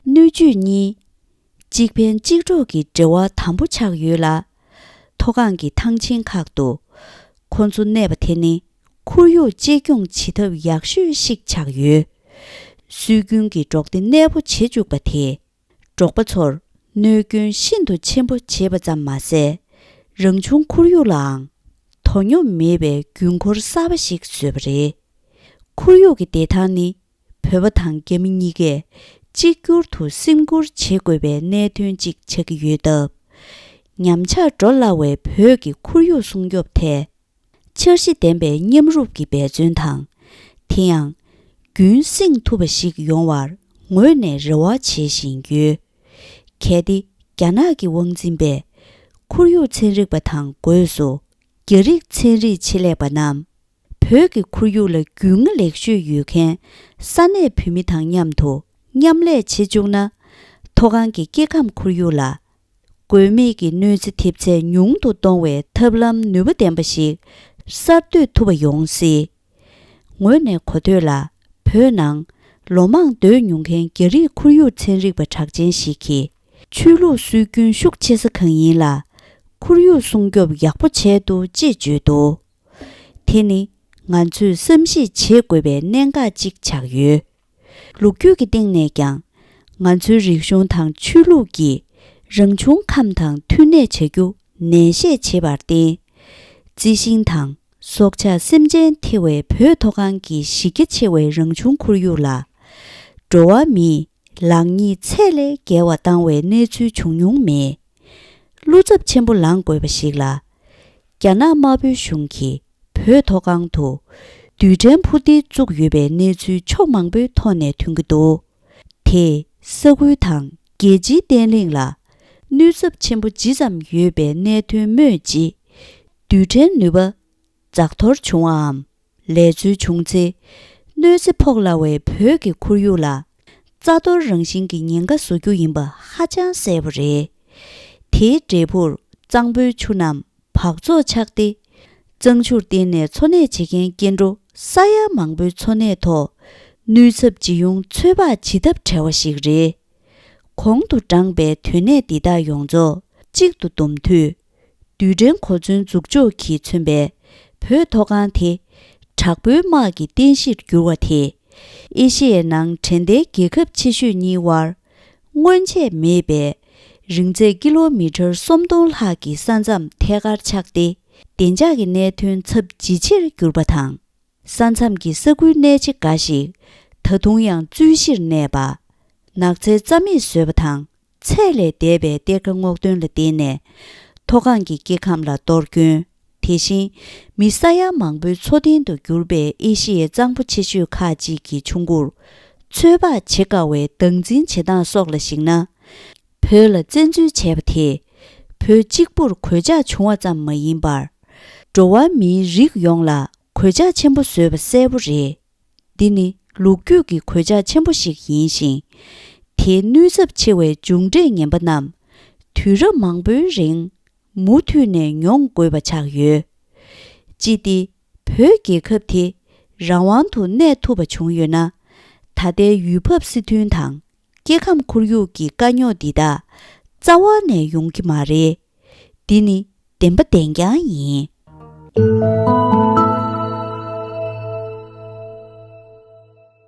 སྣོད་བཅུད་གཉིས། གཅིག་ཕན་གཅིག་གྲོགས་ཀྱི་འབྲེལ་བ་དམ་པོ་ཆགས་ཡོད་ལ། མཐོ་སྒང་གི་ཐང་ཆེན་ཁག་ཏུ་ཁོ་ཚོ་གནས་པ་དེ་ནི་ཁོར་ཡུག་གཅེས་སྐྱོང་བྱེད་ཐབས་ཡག་ཤོས་ཤིག་ཆགས་ཡོད། སྲོལ་རྒྱུན་གྱི་འབྲོག་སྡེ་གནས་སྤོ་བྱེད་བཅུག་པ་དེས། འབྲོག་པ་ཚོར་གནོད་སྐྱོན་ཤིན་ཏུ་ཆེན་པོ་བྱས་པ་ཙམ་མ་ཟད། རང་བྱུང་ཁོར་ཡུག་ལའང་དོ་སྙོམས་མེད་པའི་རྒྱུན་འཁོར་གསར་པ་ཞིག་བཟོས་པ་རེད། ཁོར་ཡུག་གི་བདེ་ཐང་ནི། བོད་པ་དང་རྒྱ་མི་གཉིས་ཀས་གཅིག་གྱུར་དུ་སེམས་ཁུར་བྱེད་དགོས་པའི་གནད་དོན་གཅིག་ཆགས་ཀྱི་ཡོད་སྟབས། ཉམས་ཆག་འགྲོ་སླ་བའི་བོད་ཀྱི་ཁོར་ཡུག་སྲུང་སྐྱོབ་ཐད། འཆར་གཞི་ལྡན་པའི་མཉམ་རུབ་ཀྱི་འབད་བརྩོན་དང་། དེ་ཡང་རྒྱུན་བསྲིང་ཐུབ་པ་ཞིག་ཡོང་བར་ངོས་ནས་རེ་བ་བྱེད་བཞིན་ཡོད། གལ་ཏེ་རྒྱ་ནག་གི་དབང་འཛིན་པས་ཁོར་ཡུག་ཚན་རིག་པ་དང་སྒོས་སུ་རྒྱ་རིགས་ཚན་རིག་ཆེད་ལས་པ་རྣམས། བོད་ཀྱི་ཁོར་ཡུག་ལ་རྒྱུས་མངའ་ལེགས་ཤོས་ཡོད་མཁན་ས་གནས་བོད་མི་དང་མཉམ་དུ་མཉམ་ལས་བྱེད་བཅུག་ན། མཐོ་སྒང་གི་སྐྱེ་ཁམས་ཁོར་ཡུག་ལ་དགོས་མེད་ཀྱི་གནོད་འཚེ་ཐེབས་ཚད་ཉུང་དུ་གཏོང་བའི་ཐབས་ལམ་ནུས་པ་ལྡན་པ་ཞིག་གསར་གཏོད་ཐུབ་པ་ཡོང་སྲིད། ངོས་ནས་གོ་ཐོས་ལ། བོད་ནང་ལོ་མང་སྡོད་མྱོང་མཁན་རྒྱ་རིགས་ཁོར་ཡུག་ཚན་རིག་པ་གྲགས་ཅན་ཞིག་གིས། ཆོས་ལུགས་སྲོལ་རྒྱུན་ཤུགས་ཆེ་ས་གང་ཡིན་ལ། ཁོར་ཡུག་སྲུང་སྐྱོབ་ཡག་པོ་བྱས་འདུག་ཅེས་བརྗོད་འདུག་དེ་ནི་ང་ཚོས་བསམ་གཞིག་བྱེད་དགོས་པའི་གནད་འགག་ཅིག་ཆགས་ཡོད། ལོ་རྒྱུས་ཀྱི་སྟེང་ནས་ཀྱང་། ང་ཚོའི་རིག་གཞུང་དང་ཆོས་ལུགས་ཀྱིས་རང་བྱུང་ཁམས་དང་མཐུན་གནས་བྱ་རྒྱུ་ནན་བཤད་བྱེད་པར་བརྟེན། རྩི་ཤིང་དང་སྲོག་ཆགས་སེམས་ཅན་ཐེ་བའི་བོད་མཐོ་སྒང་གི་གཞི་རྒྱ་ཆེ་བའི་རང་བྱུང་ཁོར་ཡུག་ལ། འགྲོ་བ་མིས་ལེགས་ཉེས་ཚད་ལས་བརྒལ་བ་བཏང་བའི་གནས་ཚུལ་བྱུང་མྱོང་མེད། བློ་འཚབ་ཆེན་པོ་ལངས་དགོས་པ་ཞིག་ལ། རྒྱ་ནག་དམར་པོའི་གཞུང་གིས་བོད་མཐོ་སྒང་དུ་རྡུལ་ཕྲན་འཕུར་མདེལ་བཙུགས་ཡོད་པའི་གནས་ཚུལ་ཕྱོགས་མང་པོའི་ཐོག་ནས་ཐོན་གྱི་འདུག་དེས་ས་ཁུལ་དང་རྒྱལ་སྤྱིའི་བརྟན་ལྷིང་ལ་གནོད་ཚབས་ཆེན་པོ་ཇི་ཙམ་ཡོད་པའི་གནད་དོན་སྨོས་རྗེས། རྡུལ་ཕྲན་ནུས་པ་འཛག་འཐོར་བྱུང་བའམ། ལས་འཛོལ་བྱུང་ཚེ། གནོད་འཚེ་ཕོག་སླ་བའི་བོད་ཀྱི་ཁོར་ཡུག་ལ། རྩ་གཏོར་རང་བཞིན་གྱི་ཉེན་ཁ་བཟོ་རྒྱུ་ཡིན་པ་ཧ་ཅང་གསལ་པོ་རེད། དེའི་འབྲས་བུར་གཙང་པོའི་ཆུ་རྣམས་འབག་བཙོག་ཆགས་ཏེ། གཙང་ཆུར་བརྟེན་ནས་འཚོ་གནས་བྱེད་མཁན་སྐྱེ་འགྲོ་ས་ཡ་མང་པོའི་འཚོ་གནས་ཐོག་ནུས་ཚབས་ཇི་ཡོང་ཚོད་དཔག་བྱེད་ཐབས་བྲལ་བ་ཞིག་རེད། གོང་དུ་བགྲངས་པའི་དོན་གནད་འདི་དག་ཡོངས་རྫོགས་གཅིག་ཏུ་བསྡོམས་དུས། རྡུལ་ཕྲན་གོ་མཚོན་འཛུགས་འཇོག་གིས་མཚོན་པའི་བོད་མཐོ་སྒང་དེ། དྲག་པོའི་དམག་གི་རྟེན་གཞིར་གྱུར་བ་དེས། ཨེ་ཤི་ཡའི་ནང་དྲན་རྟེན་རྒྱལ་ཁབ་ཆེ་ཤོས་གཉིས་དབར་སྔོན་ཆད་མེད་པའི་རིང་ཚད་ཀི་ལོ་མི་ཊར་སུམ་སྟོང་ལྷག་གི་ས་མཚམས་ཐད་ཀར་ཆགས་ཏེ། བདེ་འཇགས་ཀྱི་གནད་དོན་ཚབས་ཇེ་ཆེར་གྱུར་པ་དང་། ས་མཚམས་ཀྱི་ས་ཁུལ་གནད་ཆེ་འགའ་ཞིག་ད་དུང་ཡང་རྩོད་གཞིར་གནས་པ། ནགས་ཚལ་རྩ་མེད་བཟོས་པ་དང་། ཚད་ལས་འདས་པའི་གཏེར་ཁ་སྔོག་འདོན་ལ་བརྟེན་ནས། མཐོ་སྒང་གི་སྐྱེ་ཁམས་ལ་གཏོར་སྐྱོན། དེ་བཞིན་མི་ས་ཡ་མང་པོའི་འཚོ་རྟེན་དུ་གྱུར་པའི་ཨེ་ཤི་ཡའི་གཙང་པོ་ཆེ་ཤོས་ཁག་ཅིག་གི་ཆུ་མགོར་ཚོད་དཔག་བྱེད་དཀའ་བའི་སྟངས་འཛིན་བྱེད་སྟངས་སོགས་ལ་གཞིགས་ན། བོད་ལ་བཙན་འཛུལ་བྱས་པ་དེས་བོད་གཅིག་པུར་གོད་ཆག་བྱུང་བ་ཙམ་མ་ཡིན་པར། འགྲོ་བ་མིའི་རིགས་ཡོངས་ལ་གོད་ཆག་ཆེན་པོ་བཟོས་པ་གསལ་པོ་རེད། འདི་ནི་ལོ་རྒྱུས་ཀྱི་གོད་ཆག་ཆེན་པོ་ཞིག་ཡིན་ཞིང་། དེའི་ནུས་ཚབས་ཆེ་བའི་མཇུག་འབྲས་ངན་པ་རྣམས་དུས་རབས་མང་པོའི་རིང་མུ་མཐུད་ནས་མྱོང་དགོས་པ་ཆགས་ཡོད། ཅི་སྟེ་བོད་རྒྱལ་ཁབ་དེ་རང་དབང་དུ་གནས་ཐུབ་པ་བྱུང་ཡོད་ན། ད་ལྟའི་ཡུལ་བབ་སྲིད་དོན་དང་སྐྱེ་ཁམས་ཁོར་ཡུག་གི་དཀའ་རྙོག་འདི་དག་རྩ་བ་ནས་ཡོང་གི་མ་རེད། འདི་ནི་བདེན་པ་བདེན་རྐྱང་ཡིན།